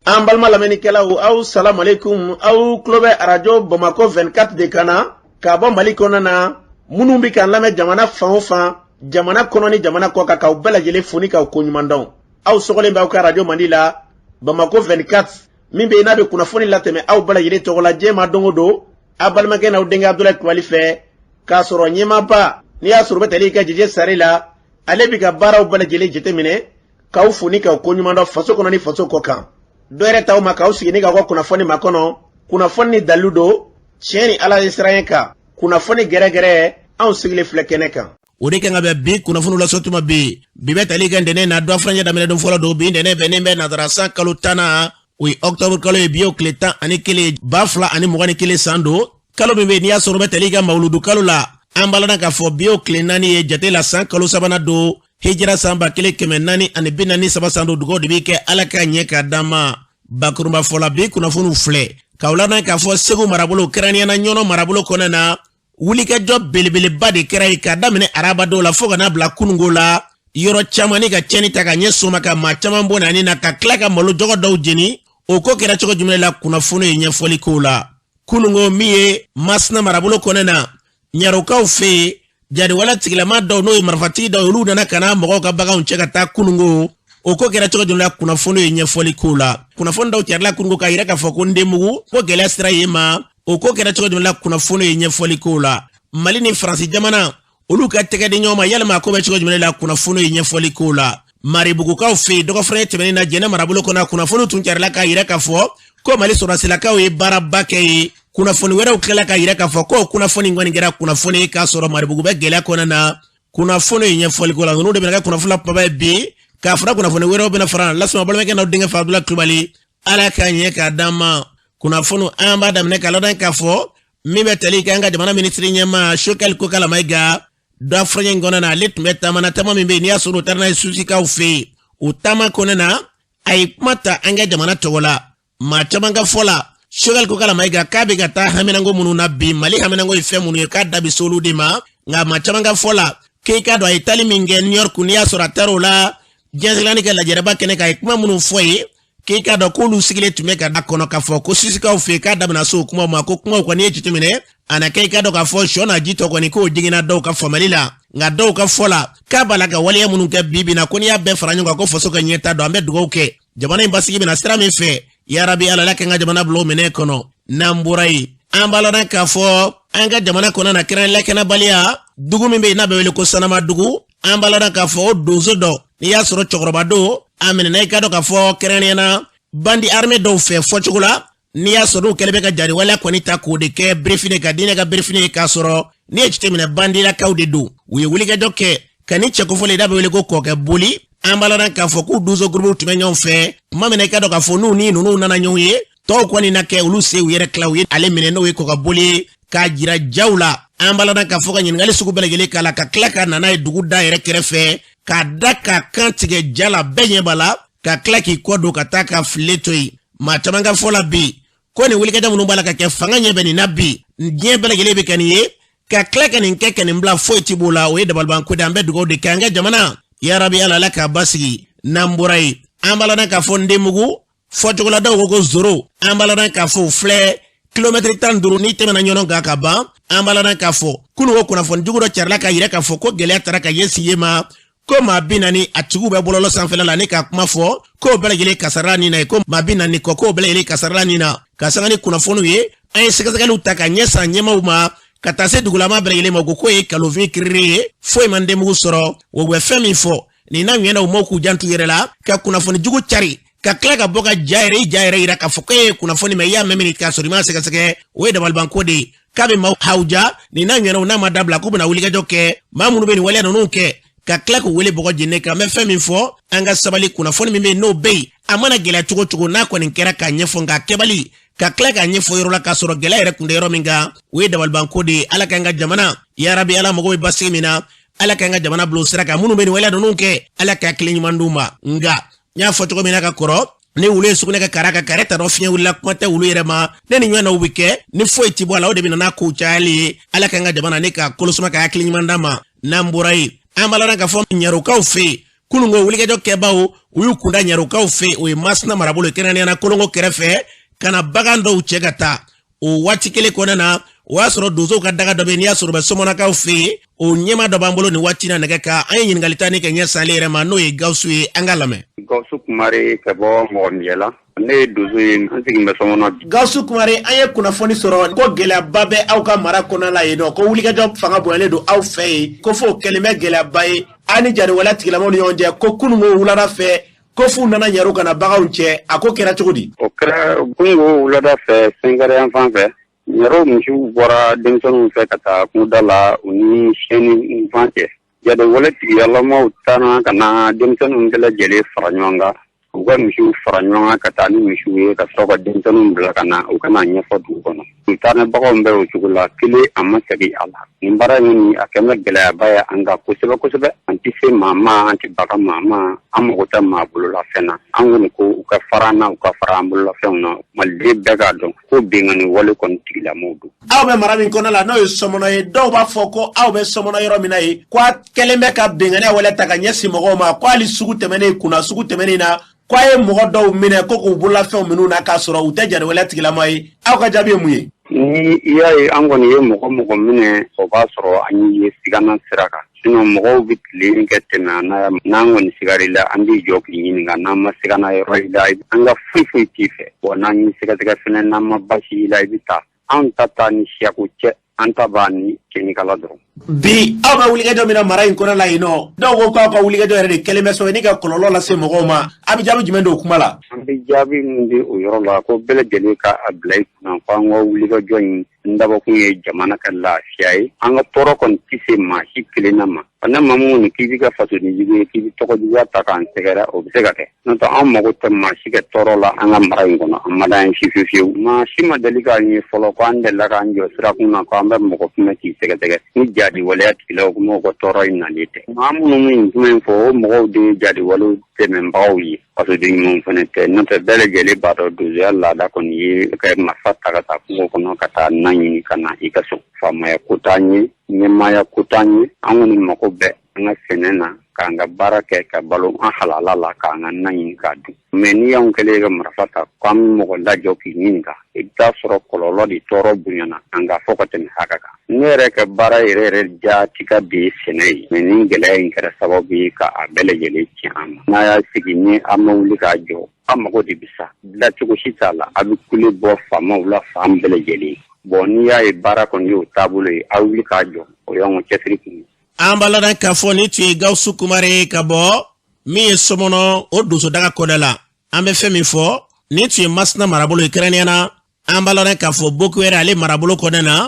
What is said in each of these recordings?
An balima lamɛnnikɛlaw, aw salamualeykum. Aw tulo bɛ arajo Bamakɔ 24 de kan na k'a bɔ Mali kɔnɔ na. Minnu bɛ k'an lamɛn jamana fan o fan, jamana kɔnɔ ni jamana kɔ kan, k'aw bɛɛ lajɛlen fo ni k'aw koɲuman dɔn. Aw sɔgɔlen bɛ aw ka arajo mandi la, Bamakɔ 24, min bɛ yen n'a bɛ kunnafoni latɛmɛ aw bɛɛ lajɛlen tɔgɔ la diɲɛ ma don o don, aw balimakɛ n'aw denkɛ Abudulayi Kulubali fɛ, k'a sɔrɔ ɲɛmaaba n'i y'a sɔrɔ u bɛ tali kɛ Jeje Sare la, ale bɛ ka baaraw bɛɛ lajɛlen jateminɛ, k'aw fo ni k'aw koɲuman dɔn faso kɔnɔ ni faso kɔ kan. Dɔ yɛrɛ t'aw ma k'aw sigi ni k'aw ka kunnafoni makɔnɔ, kunnafoni ni dalilu don, tiɲɛ ni Ala ye siran kan, kunnafoni gɛrɛgɛrɛ, anw sigilen filɛ kɛnɛ kan. O de kan ka bɛn bi kunnafoniw lasɔrɔ tuma. Bi bi bɛ tali kɛ ntɛnɛn na, dɔ furancɛ daminɛ don fɔlɔ don. Bi ntɛnɛn bɛnnen bɛ nazara san kalo 10nan, o ye ɔkutɔburu kalo ye. Bi y'o tile 11, 2021 san don, kalo min bɛ yen n'i y'a sɔrɔ bɛ tali kɛ mawuludu kalo la. An b'a ladɔn k'a fɔ bi y'o tile 4 ye jate la, san kalo sabanan don, hijira san 1443 san don. Dugawu de bɛ kɛ, Ala k'a ɲɛ k'a d'an ma. Bakurunba fɔ la, bi kunnafoniw filɛ k'aw ladɔn k'a fɔ Segu marabolo, kɛrɛnkɛrɛnnenya na Ɲɔnɔ marabolo kɔnɔna na, wulikajɔ belebeleba de kɛra yen k'a daminɛ araba don la fo ka n'a bila kununko la. Yɔrɔ caman ni ka tiɲɛni ta ka ɲɛsin o ma, ka maa caman bɔnɛ a ni na, ka tila ka malo jɔgɔ dɔw jeni. O ko kɛra cogo jumɛn la? Kunnafoni ye ɲɛfɔli k'o la. Kununko, min ye Masina marabolo kɔnɔna na, Ɲarokaw fɛ yen, jariwala tigilama dɔw, n'o ye marifatigi dɔw, olu nana ka na mɔgɔw ka baganw cɛ ka taa kununko. O ko kɛra cogo jumɛn la? Kunnafoni ye ɲɛfɔli k'o la. Kunnafoni dɔw carila kununko k'a yira k'a fɔ ko Ndenbugu ko gɛlɛya sera yen ma. O ko kɛra cogo jumɛn la? Kunnafoni ye ɲɛfɔli k'o la. Mali ni Faransi jamana, olu ka tɛgɛ di ɲɔgɔn ma, yalima a ko bɛ cogo jumɛn la? Kunnafoni ye ɲɛfɔli k'o la. Maribugukaw fɛ yen, dɔgɔfura tɛmɛnen na, Jɛnɛ marabolo kɔnɔ, kunnafoni tun carila k'a yira k'a fɔ ko Mali sɔrɔdasilakaw ye baaraba kɛ yen. Kunnafoni wɛrɛw tilala k'a yira k'a fɔ ko kunnafoni kɔni kɛra kunnafoni ye k'a sɔrɔ Maribugu bɛ gɛlɛya kɔnɔna na. Kunnafoni ye ɲɛfɔli k'o la. Ninnu de bɛna kɛ kunnafoni la kumaba ye bi, k'a fara kunnafoni wɛrɛw bɛna fara lasuma balimakɛ n'aw denkɛ fɛ, Abudulayi Kulubali. Ala k'a ɲɛ k'a d'an ma. Kunnafoni, an b'a daminɛ k'a ladɔn k'a fɔ min bɛ tali kɛ an ka jamana minisiri ɲɛmaa Choguel Kokalla Maïga, dɔ furancɛ in kɔnɔna na, ale tun bɛ taama na, taama min bɛ yen n'i y'a sɔrɔ u taara n'a ye Susikaw fɛ yen. O taama kɔnɔna na, a ye kuma ta an ka jamana tɔgɔ la. Maa caman ka fɔ la, Choguel Kokalla Maïga k'a bɛ ka taa haminanko minnu na bi, Mali haminanko ye fɛn minnu ye, k'a da bɛ se olu de ma. Nka maa caman ka fɔ la, k'e k'a dɔn a ye taali min kɛ New York, n'i y'a sɔrɔ a taara o la diɲɛ kɛ lajɛrɛba kɛnɛ kan, a ye kuma minnu fɔ ye, k'e k'a dɔn k'olu sigilen tun bɛ ka da kɔnɔ k'a fɔ ko Susikaw fɛ yen, k'a da bɛna se o kumaw ma, ko kumaw kɔni ye jateminɛ a na kɛ i k'a dɔn k'a fɔ sɔ n'a ji tɔ kɔni k'o jiginna dɔw ka faamali la. Nka dɔw ka fɔ la, k'a b'a la ka waleya minnu kɛ bi bi na, ko n'i y'a bɛɛ fara ɲɔgɔn kan, ko faso ka ɲɛta don. An bɛ dugawu kɛ jamana in basigi bɛna sira min fɛ, yarabi Ala la k'an ka jamana bila o minɛ kɔnɔ. N'an bɔra yen, an b'a ladɔn k'a fɔ an ka jamana kɔnɔ na, kɛrɛn lakanabaliya, dugu min bɛ yen n'a bɛ wele ko Sanamadugu, an b'a ladɔn k'a fɔ o donso dɔ, n'i y'a sɔrɔ cɛkɔrɔba don, a minɛna i k'a dɔn k'a fɔ kɛrɛnkɛrɛnnenya na bandit armé dɔw fɛ. Fɔcogo la, n'i y'a sɔrɔ n'u kɛlen bɛ ka jariwaleya kɔni ta k'o de kɛ birifini ka diinɛ ka birifini ye, k'a sɔrɔ n'i ye jateminɛ bandilakaw de don. U ye wulikajɔ kɛ ka ni cɛ kofɔlen n'a bɛ wele ko Kɔkɛ Boli. An b'a ladɔn k'a fɔ k'u donso gurupuw tun bɛ ɲɔgɔn fɛ tuma min na, i k'a dɔn k'a fɔ n'u ni ninnu nana ɲɔgɔn ye, tɔw kɔni na kɛ olu se u yɛrɛ tila, u ye ale minɛ, n'o ye Kɔkɛ Boli ye, k'a jira jaw la. An b'a ladɔn k'a fɔ ka ɲininkali sugu bɛɛ lajɛlen k'a la, ka tila ka na n'a ye dugu da yɛrɛ kɛrɛfɛ, k'a da k'a kan tigɛ ja la, bɛɛ ɲɛ b'a la, ka tila k'i kɔ don ka taa ka file to yen. Maa caman ka fɔ la bi, ko nin wulikajɔ minnu b'a la ka kɛ, fanga ɲɛ bɛ nin na bi, diɲɛ bɛɛ lajɛlen bɛ ka nin ye, ka tila ka nin kɛ ka nin bila, foyi ti b'o la. O ye dabalibanko de. An bɛ dugawu de kɛ an ka jamana, yarabi Ala, Ala k'a basigi. N'an bɔra yen, an b'a ladɔn k'a fɔ Ndenbugu, fɔcogola dɔw ko ko zoro, an b'a ladɔn k'a fɔ o filɛ kilomɛtiri 15 n'i tɛmɛna Ɲɔnɔ kan ka ban. An b'a ladɔn k'a fɔ kunun ko kunnafoni jugu dɔ carila k'a yira k'a fɔ ko gɛlɛya taara ka ɲɛsin yen ma, ko maa 40 a tigiw bɛ bɔlɔlɔ sanfɛla la ni ka kuma fɔ k'o bɛɛ lajɛlen kasarala nin na ye, ko maa 40 kɔ, k'o bɛɛ lajɛlen kasarala nin na. Ka sanga ni kunnafoniw ye, an ye sɛgɛsɛgɛliw ta ka ɲɛ san ɲɛmaaw ma ka taa se dugulama bɛɛ lajɛlen ma, ko k'o ye kalofin kiriri ye, foyi ma Ndenbugu sɔrɔ. O bɛ fɛn min fɔ nin n'a ɲɛna, u m'o k'u jantu yɛrɛ la ka kunnafoni jugu cari, ka tila ka bɔ ka ja yɛrɛ, i ja yɛrɛ yira k'a fɔ k'e ye kunnafoni mɛn, i y'a mɛn min k'a sɔrɔ i m'a sɛgɛsɛgɛ, o ye dabalibanko de ye, k'a bɛ maaw hawuja. Nin n'a ɲɛna, n'a ma dabila, k'u bɛna wulikajɔ kɛ maa minnu bɛ nin waleya ninnu kɛ, ka tila k'u wele bɔgɔ jeninen kan. N bɛ fɛn min fɔ, an ka sabali. Kunnafoni min bɛ yen n'o bɛ yen, a mana gɛlɛya cogo cogo, n'a kɔni kɛra k'a ɲɛfɔ, nka kɛbali ka tila k'a ɲɛfɔ yɔrɔ la k'a sɔrɔ gɛlɛya yɛrɛ kun tɛ yɔrɔ min kan, o ye dabalibanko de ye. Ala k'an ka jamana, yarabi Ala, mago bɛ basigi min na, Ala k'an ka jamana bila o sira kan. Minnu bɛ nin waleya ninnu kɛ, Ala ka hakili ɲuman d'u ma. Nka n y'a fɔ cogo min na ka kɔrɔ, ni wulu ye sugunɛ kɛ kara kan, kare t'a dɔn fiɲɛ wulila, kuma tɛ wulu yɛrɛ ma. Ne ni ɲɔgɔn naw bɛ kɛ ni foyi ti bɔ a la, o de bɛ na n'a kow cayali ye. Ala k'an ka jamana ne ka kolosuma, ka hakili ɲuman d'a ma. N'an bɔra yen, an b'a ladɔn k'a fɔ Ɲarokaw fɛ yen. Kununko wulikajɔ kɛbaw u y'u kunda ɲarokaw fɛ, o ye Masina marabolo ye, kɛrɛnkɛrɛnnenya la Kolongo kɛrɛfɛ, ka na bagan dɔw cɛ ka taa. O waati kelen kɔnɔna na, o y'a sɔrɔ donsow ka daga dɔ bɛ, n'i y'a sɔrɔ u bɛ Sɔmɔnɔkaw fɛ yen, o ɲɛmaa dɔ b'an bolo nin waati na nɛgɛ kan. An ye ɲininkali ta ni ka ɲɛsin ale yɛrɛ ma, n'o ye Gawusu ye. An k'a lamɛn. Gawusu Kumare ka bɔ Mɔgɔnijɛla. Ne ye donso ye, an sigin bɛ Sɔmɔnɔ bi. Gawusu Kumare, an ye kunnafoni sɔrɔ ko gɛlɛyaba bɛ aw ka mara kɔnɔna la yen nɔ, ko wulikajɔ fanga bonyalen don aw fɛ yen, ko f'o kɛlen bɛ gɛlɛyaba ye aw ni jatigɛwale tigilamaw ni ɲɔgɔn cɛ, ko kununko wulada fɛ ko f'u nana ɲaro ka na baganw cɛ. A ko kɛra cogo di? O kɛra kununko wulada fɛ, 5 heures yan fan fɛ. Ɲaro misiw bɔra denmisɛnninw fɛ ka taa kungoda la, u ni siyɛnni fan cɛ. Jatigɛwale tigilamaw taara ka na denmisɛnninw bɛɛ lajɛlen fara ɲɔgɔn kan, u ka misiw fara ɲɔgɔn kan ka taa ni misiw ye, ka sɔrɔ ka denmisɛnninw bila ka na u ka na ɲɛfɔ dugu kɔnɔ. U taara ni baganw bɛɛ o cogo la, kelen a ma segin a la. Nin baara in kɔni, a kɛlen bɛ gɛlɛyaba ye an kan kosɛbɛ kosɛbɛ. An tɛ se maa ma, an tɛ baga maa ma, an mago tɛ maa bololafɛn na. An kɔni ko u ka fara an na, u ka fara an bololafɛnw na. Maliden bɛɛ k'a dɔn ko binkanni wale kɔni tigilamaw don. Aw bɛ mara min kɔnɔ la, n'o ye Sɔmɔnɔ ye, dɔw b'a fɔ ko aw bɛ Sɔmɔnɔ yɔrɔ min na yen, ko a kɛlen bɛ ka binkanni wale ta ka ɲɛsin mɔgɔw ma, ko hali sugu tɛmɛnen kunna, sugu tɛmɛnen na, ko a ye mɔgɔ dɔw minɛ ko k'u bololafɛnw minɛ u na k'a sɔrɔ u tɛ jatigɛwale tigilama ye. Aw ka jaabi ye mun ye? Ni i y'a ye an kɔni ye mɔgɔ mɔgɔ minɛ, o b'a sɔrɔ an y'i ye sigana sira kan. Sinon mɔgɔw bɛ tilen kɛ tɛmɛ an na, n'an kɔni sigar'i la, an b'i jɔ k'i ɲininka. N'an ma sigana yɔrɔ i la, an ka foyi foyi t'i fɛ. Wa n'an y'i sɛgɛsɛgɛ fɛnɛ, n'an ma basi i la, i bɛ taa. Anw ta t'a ni siyako cɛ, an ta b'a ni cɛnnikɛla dɔrɔn. Bi aw bɛ wulikajɔ min na mara in kɔnɔ la yen nɔ, dɔw ko k'aw ka wulikajɔ yɛrɛ de kɛlen bɛ sababu ni ka kɔlɔlɔ lase mɔgɔw ma. A bɛ jaabi jumɛn d'o kuma la? An bɛ jaabi min di o yɔrɔ la, ko bɛɛ lajɛlen ka a bila i kunna ko an ka wulikajɔ in n dabɔkun ye jamana ka lafiya ye. An ka tɔɔrɔ kɔni tɛ se maa si kelenna ma. Ne maa min kɔni k'i bɛ ka fasoden jugu ye, k'i bɛ tɔgɔ juguya ta k'an sɛgɛrɛ, o bɛ se ka kɛ. N'o tɛ, an mago tɛ maa si ka tɔɔrɔ la an ka mara in kɔnɔ. A man d'an ye fiyewu fiyewu. Maa si ma deli k'an ye fɔlɔ ko an delila k'an jɔ sirakun na ko an bɛ mɔgɔ kunbɛn k'i sɛgɛsɛgɛ ni jadi waleya tigilaw kuma ka tɔɔrɔ in nalen tɛ. Maa minnu bɛ nin kuma in fɔ, o mɔgɔw de ye jadi walew dɛmɛbagaw ye, fasoden ɲumanw fana tɛ. N'o tɛ, bɛɛ lajɛlen b'a dɔn donsoya laada kɔni ye ka marifa ta ka taa kungo kɔnɔ ka taa na ɲini ka na i ka so. Faamaya ko t'an ye, ɲɛmaaya ko t'an ye. An kɔni mago bɛ an ka sɛnɛ na, k'an ka baara kɛ ka balo an halala la, k'an ka na ɲini k'a dun. Mais n'i y'anw kɛlen ka marifa ta k'an bɛ mɔgɔ lajɔ k'i ɲininka, i bɛ taa sɔrɔ kɔlɔlɔ de tɔɔrɔ bonyana an ka fɔ ka tɛmɛ hakɛ kan. Ne yɛrɛ ka baara yɛrɛ yɛrɛ jaati ka de ye sɛnɛ ye, mais nin gɛlɛya in kɛra sababu ye ka a bɛɛ lajɛlen tiɲɛ an ma. N'a y'a sigi ni an ma wuli k'a jɔ, an mago de bɛ sa, dilancogo si t'a la. A bɛ kule bɔ faamaw la fan bɛɛ lajɛlen. Bon, n'i y'a ye baara kɔni y'o taabolo ye, aw wuli k'a jɔ, o y'anw ka cɛsiri kun ye. An b'a ladɔn k'a fɔ nin tun ye Gawusu Kumare ka bɔ min ye Sɔmɔnɔ, o donsodaga kɔnɛ la. An bɛ fɛn min fɔ, nin tun ye Masina marabolo ye, kɛrɛnkɛrɛnnenya na an b'a ladɔn k'a fɔ Bokuwɛrɛ ale marabolo kɔnɛ na.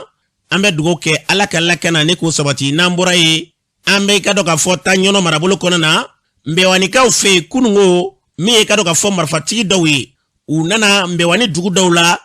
An bɛ dugawu kɛ Ala ka lakana ni k'o sabati. N'an bɔra yen, an bɛ ka dɔn k'a fɔ taa Ɲɔnɔ marabolo kɔnɛ na, Nbɛwanikaw fɛ yen kununko, min ye ka dɔn k'a fɔ marifatigi dɔw ye, u nana Nbɛwani dugu dɔw la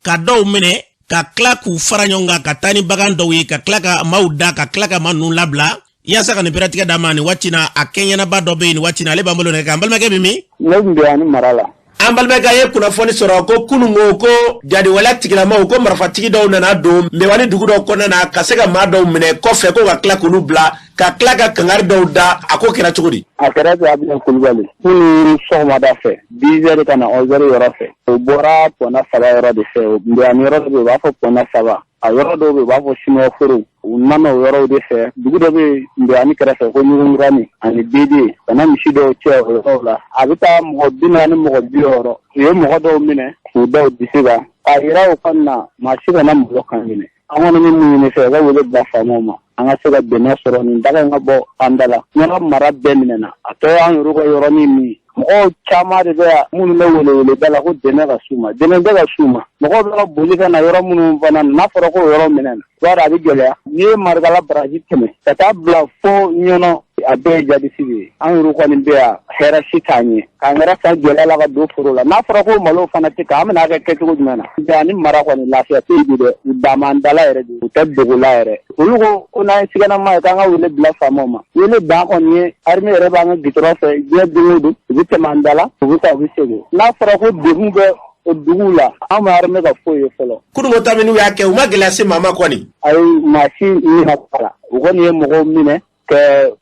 ka dɔw minɛ, ka tila k'u fara ɲɔgɔn kan ka taa ni bagan dɔw ye, ka tila ka maaw da, ka tila ka maa ninnu labila yaasa ka nin pɛrɛtigɛ d'a ma. Nin waati na, a kɛɲɛnaba dɔ bɛ yen nin waati na, ale b'an bolo nɛgɛ kan. An balimakɛ bɛ min? Ne tun bɛ yan ni mara la. An balimakɛ, an ye kunnafoni sɔrɔ ko kununko ko jadiwaleya tigilamaw, ko marifatigi dɔw nana don Nbɛwani dugu dɔw kɔnɔna na ka se ka maa dɔw minɛ kɔfɛ, ko ka tila k'olu bila, ka tila ka kangari dɔw da. A ko kɛra cogo di? A kɛra ten, Abilayi Kulubali. Kunun sɔgɔmada fɛ, 10 heures ka na 11 heures yɔrɔ fɛ, o bɔra pɔnna saba yɔrɔ de fɛ. Nbɛwani yɔrɔ dɔ bɛ yen, u b'a fɔ pɔnna saba. A yɔrɔ dɔw bɛ yen, u b'a fɔ sinɔforo. U nana o yɔrɔw de fɛ. Dugu dɔ bɛ yen Nbɛwani kɛrɛfɛ ko Ɲugunkurani ani Bede, ka na misi dɔw cɛ o yɔrɔw la. A bɛ taa mɔgɔ 40, mɔgɔ 60. U ye mɔgɔ dɔw minɛ k'u da u disi kan k'a yira u kɔni na, maa si kana malo kan minɛ. An kɔni bɛ min ɲini fɛ, u ka wele bila faamaw ma, an ka se ka dɛmɛ sɔrɔ, nin daga in ka bɔ an da la. Ɲɔnɔ mara bɛɛ minɛna, a tɔ y'an yɛrɛ ka yɔrɔnin min. Mɔgɔw caman de bɛ yan minnu bɛ welewele da la ko dɛmɛ ka s'u ma. Dɛmɛ bɛ ka s'u ma. Mɔgɔw bɛ ka boli ka na yɔrɔ minnu fana, n'a fɔra ko yɔrɔ minɛna, i b'a dɔn a bɛ gɛlɛya. N'i ye Marikala baraji tɛmɛ ka taa bila fo Ɲɔnɔ, a bɛɛ ye jadisi de ye. An yɛrɛ kɔni bɛ yan, hɛrɛ si t'an ye, k'an yɛrɛ san gɛlɛya la ka don foro la. N'a fɔra ko malo fana tɛ kɛ, an bɛna kɛ kɛcogo jumɛn na? Nka ni mara kɔni, lafiya tɛ yen bi dɛ. U daman dala yɛrɛ de, u tɛ dogo la yɛrɛ. Olu ko ko n'an ye siganama ye, k'an ka wele bila faamaw ma. Wele dan kɔni ye, armée yɛrɛ b'an ka gitɔrɔn fɛ diɲɛ don o don, u bɛ tɛmɛ an da la, u bɛ taa, u bɛ segin. N'a fɔra ko degun bɛ o duguw la, an ma armée ka foyi ye fɔlɔ. Kununko ta minnu y'a kɛ, u ma gɛlɛya se maa ma kɔni? Ayi, maa si minɛ la. U kɔni ye mɔgɔw minɛ ka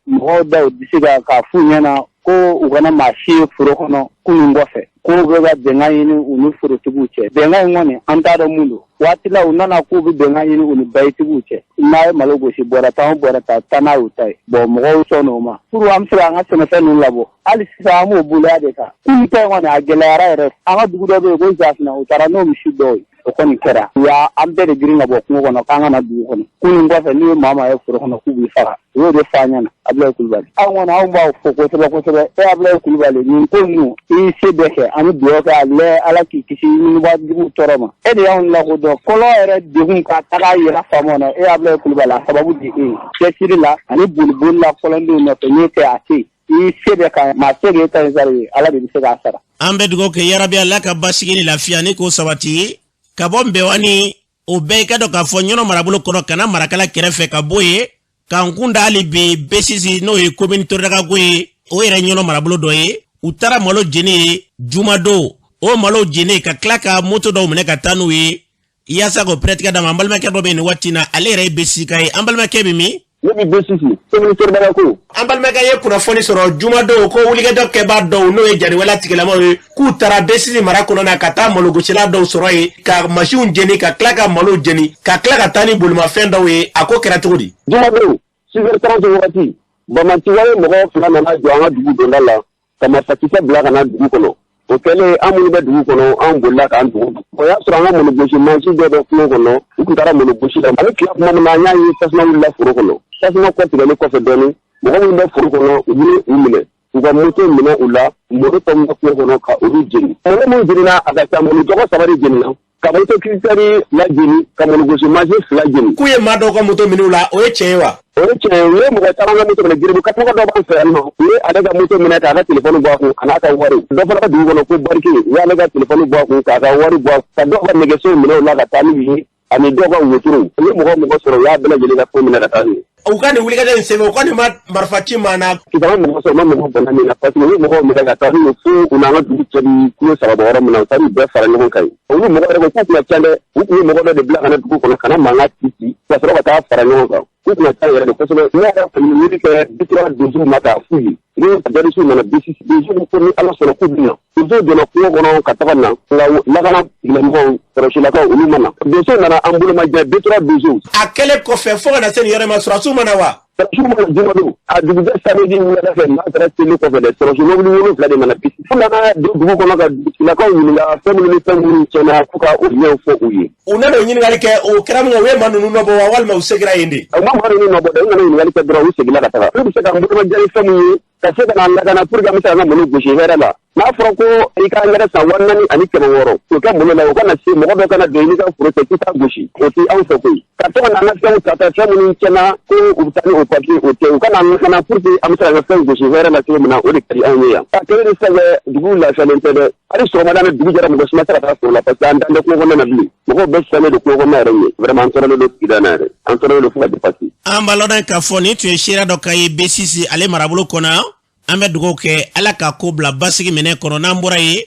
mɔgɔw da u disi kan k'a f'u ɲɛna. Ko u kana maa si ye foro kɔnɔ kunun kɔfɛ, k'u bɛ ka bɛnkan ɲini u ni forotigiw cɛ. Bɛnkan in kɔni, an t'a dɔn mun don. Waati la u nana k'u bɛ bɛnkan ɲini u ni bayitigiw cɛ, n'a ye malo gosi bɔrɛ 10 o bɔrɛ 10, taa n'a y'u ta ye. Bɔn, mɔgɔw sɔnn'o o ma pour an bɛ se k'an ka sɛnɛfɛn ninnu labɔ. Hali sisan an b'o boloya de kan. Kunun ta in kɔni, a gɛlɛyara yɛrɛ. An ka dugu dɔ bɛ yen ko Zafina, u taara n'o misi dɔw ye. O kɔni kɛra u y'a an bɛɛ de girin ka bɔ kungo kɔnɔ k'an ka na dugu kɔnɔ. Kunun kɔfɛ, n'u ye maa maa ye foro kɔnɔ, k'u b'i faga. U y'o de fɔ an ɲɛna. Abulayi Kulubali, anw kɔni, anw b'aw fo kosɛbɛ kosɛbɛ. E Abulayi Kulubali, nin ko ninnu, i y'i se bɛɛ kɛ. An bɛ dugawu kɛ a lɛ, Ala k'i kisi ɲinibaa jugu tɔɔrɔ ma. E de y'anw lakodɔn kɔlɔn yɛrɛ degun ka taga yira faamaw na. E Abulayi Kulubali, a sababu di e ye cɛsiri la ani boliboli la kɔlɔndenw nɔfɛ. N'o tɛ, a tɛ yen. I y'i se bɛɛ kan, maa tɛ k'e ta in sara ye, Ala de bɛ se k'a sara. An bɛ dugawu kɛ, yarabi Ala ka basigi ni lafiya ni k'o sabati ka bɔ Nbɛwani. O bɛɛ i ka dɔn k'a fɔ Ɲɔnɔ marabolo kɔnɔ, ka na Marakala kɛrɛfɛ, ka bɔ yen k'an kun da hali bi Besisi, n'o ye komini Toridagako ye, o yɛrɛ Ɲɔnɔ marabolo dɔ ye. U taara malo jeni ye jumadon. O malo jeni ka tila ka moto dɔw minɛ ka taa n'u ye yaasa k'o pɛrɛtigɛ d'a ma. An balimakɛ dɔ bɛ yen nin waati in na, ale yɛrɛ ye Besisi ka ye. An balimakɛ bɛ min? Ne bɛ Besisi, komini Toridagako. An balimakɛ ye kunnafoni sɔrɔ jumadon ko wulikajɔ kɛbaa dɔw, n'o ye janiwɛla tigilamaw ye, k'u taara Besisi mara kɔnɔ na ka taa malogosila dɔw sɔrɔ yen ka masiw jeni, ka tila ka malo jeni, ka tila ka taa ni bolimafɛn dɔw ye. A ko kɛra cogo di? Jumadon 6h30 wagati, banbaanciwale mɔgɔ fila nana jɔ an ka dugu donda la ka marifakisɛ bila ka na dugu kɔnɔ. O kɛlen, an minnu bɛ dugu kɔnɔ, an bolila k'an dogo. O y'a sɔrɔ an ka malogosi mansin dɔ bɛ kungo kɔnɔ, u tun taara malogosi la. A bɛ tila tuma min na, an y'a ye tasuma wulila foro kɔnɔ. Tasuma kɔ tigɛlen kɔfɛ dɔɔnin, mɔgɔ minnu bɛ foro kɔnɔ, u ye u minɛ, u ka moto minɛ u la, malo tɔ min bɛ kungo kɔnɔ, ka olu jeni. Malo minnu jenina, a ka ca. Malo dɔgɔ saba de jenina, ka moto cutter lajeni, ka malogosi mansin fila jeni. K'u ye maa dɔw ka moto minɛ u la, o ye tiɲɛ ye wa? O ye tiɲɛ ye. U ye mɔgɔ caman ka moto minɛ. Giribu karamɔgɔ dɔ b'an fɛ yan nɔ, u ye ale ka moto minɛ k'a ka telefɔni bɔ a kun, a n'a ka wari. Dɔ fana ka dugu kɔnɔ ko Barike, u y'ale ka telefɔni bɔ a kun k'a ka wari bɔ a kun, ka dɔw ka nɛgɛsow minɛ u la ka taa n'u ye, ani dɔw ka wotorow. U ye mɔgɔ mɔgɔ sɔrɔ, u y'a bɛɛ lajɛlen ka fɛn minɛ ka taa n'u ye. U ka nin wulikajɔ in senfɛ, u kɔni ma marifa ci maa na? Kita ma mɔgɔ sɔrɔ, ma mɔgɔ bɔnna min na, parce que u ye mɔgɔw minɛ ka taa n'u ye fo u n'an ka dugu cɛ bi kilo 3 bɔ yɔrɔ min na. U taar'u bɛɛ fara ɲɔgɔn kan yen. Olu mɔgɔ yɛrɛ ko k'u tun ka ca dɛ. U tun ye mɔgɔ dɔ de bila ka na dugu kɔnɔ ka na mankan ci ci, ka sɔrɔ ka taa fara ɲɔgɔn kan. K'u tun ka ca yɛrɛ de kosɛbɛ. Ne yɛrɛ kɔni wuli kɛ Bitura donsow ma k'a f'u ye ni jadisiw nana Bisi. Donsow ko ni Ala sɔnna, k'u bɛ na. Donsow donna kungo kɔnɔ ka taga na, nka lakana tigilamɔgɔw, kɔlɔsilakaw, olu ma na. Donsow nana, an bolo ma jɛ, Bitura donsow. A kɛlen kɔfɛ, fo ka na se nin yɔrɔ in ma, sɔrɔdasiw ma na wa? Sɔrɔdasiw ma na jumadon. A dugujɛ samedi wulada fɛ, maa taara seli kɔfɛ dɛ, sɔrɔdasi mobili 7 de nana Bisi. U nana don dugu kɔnɔ ka dugutigilakaw ɲininka fɛn minnu ni fɛn minnu tiɲɛna, fo ka o ɲɛfɔ u ye. U nana o ɲininkali kɛ, o kɛra min kɛ, u ye maa ninnu nɔbɔ wa, walima u seginna yen de? U ma maa ninnu nɔbɔ dɛ. U nana ɲininkali kɛ dɔrɔn, u seginna ka taga. Olu bɛ se ka n bolomadiya ni fɛn min ye, ka se ka na lakana pour que an bɛ se ka an ka malo gosi hɛrɛ la. N'a fɔra ko i ka angɛrɛ san 4600 k'o kɛ malo la, o kana se mɔgɔ dɔ kana don i n'i ka foro cɛ k'i t'a gosi, o tɛ anw fɛ koyi. Ka to ka na an ka fɛnw ta ta, fɛn minnu tiɲɛna, ko u bɛ taa ni o papiye, o tɛ. U ka na lakana pour que an bɛ se ka an ka fɛnw gosi hɛrɛ la cogo min na, o de ka di anw ye yan. A kɛlen ni sisan kɛ, dugu lafiyalen tɛ dɛ. Hali sɔgɔmada ni dugu jɛra, mɔgɔ si ma se ka taa foro la, parce que an dan tɛ kungo kɔnɔna na bilen. Mɔgɔw bɛɛ silannen don kungo kɔnɔna yɛrɛ ɲɛ. Vraiment, an tɔɔrɔlen don sigida na yɛrɛ, an tɔɔrɔlen don fo ka dépasser. An b'a lɔn k'a fɔ nin tun ye seereya dɔ ka ye Besisi, ale marabolo kɔnɔ. An bɛ dugawu kɛ, Ala ka ko bila basigi minɛ kɔnɔ. N'an bɔra yen,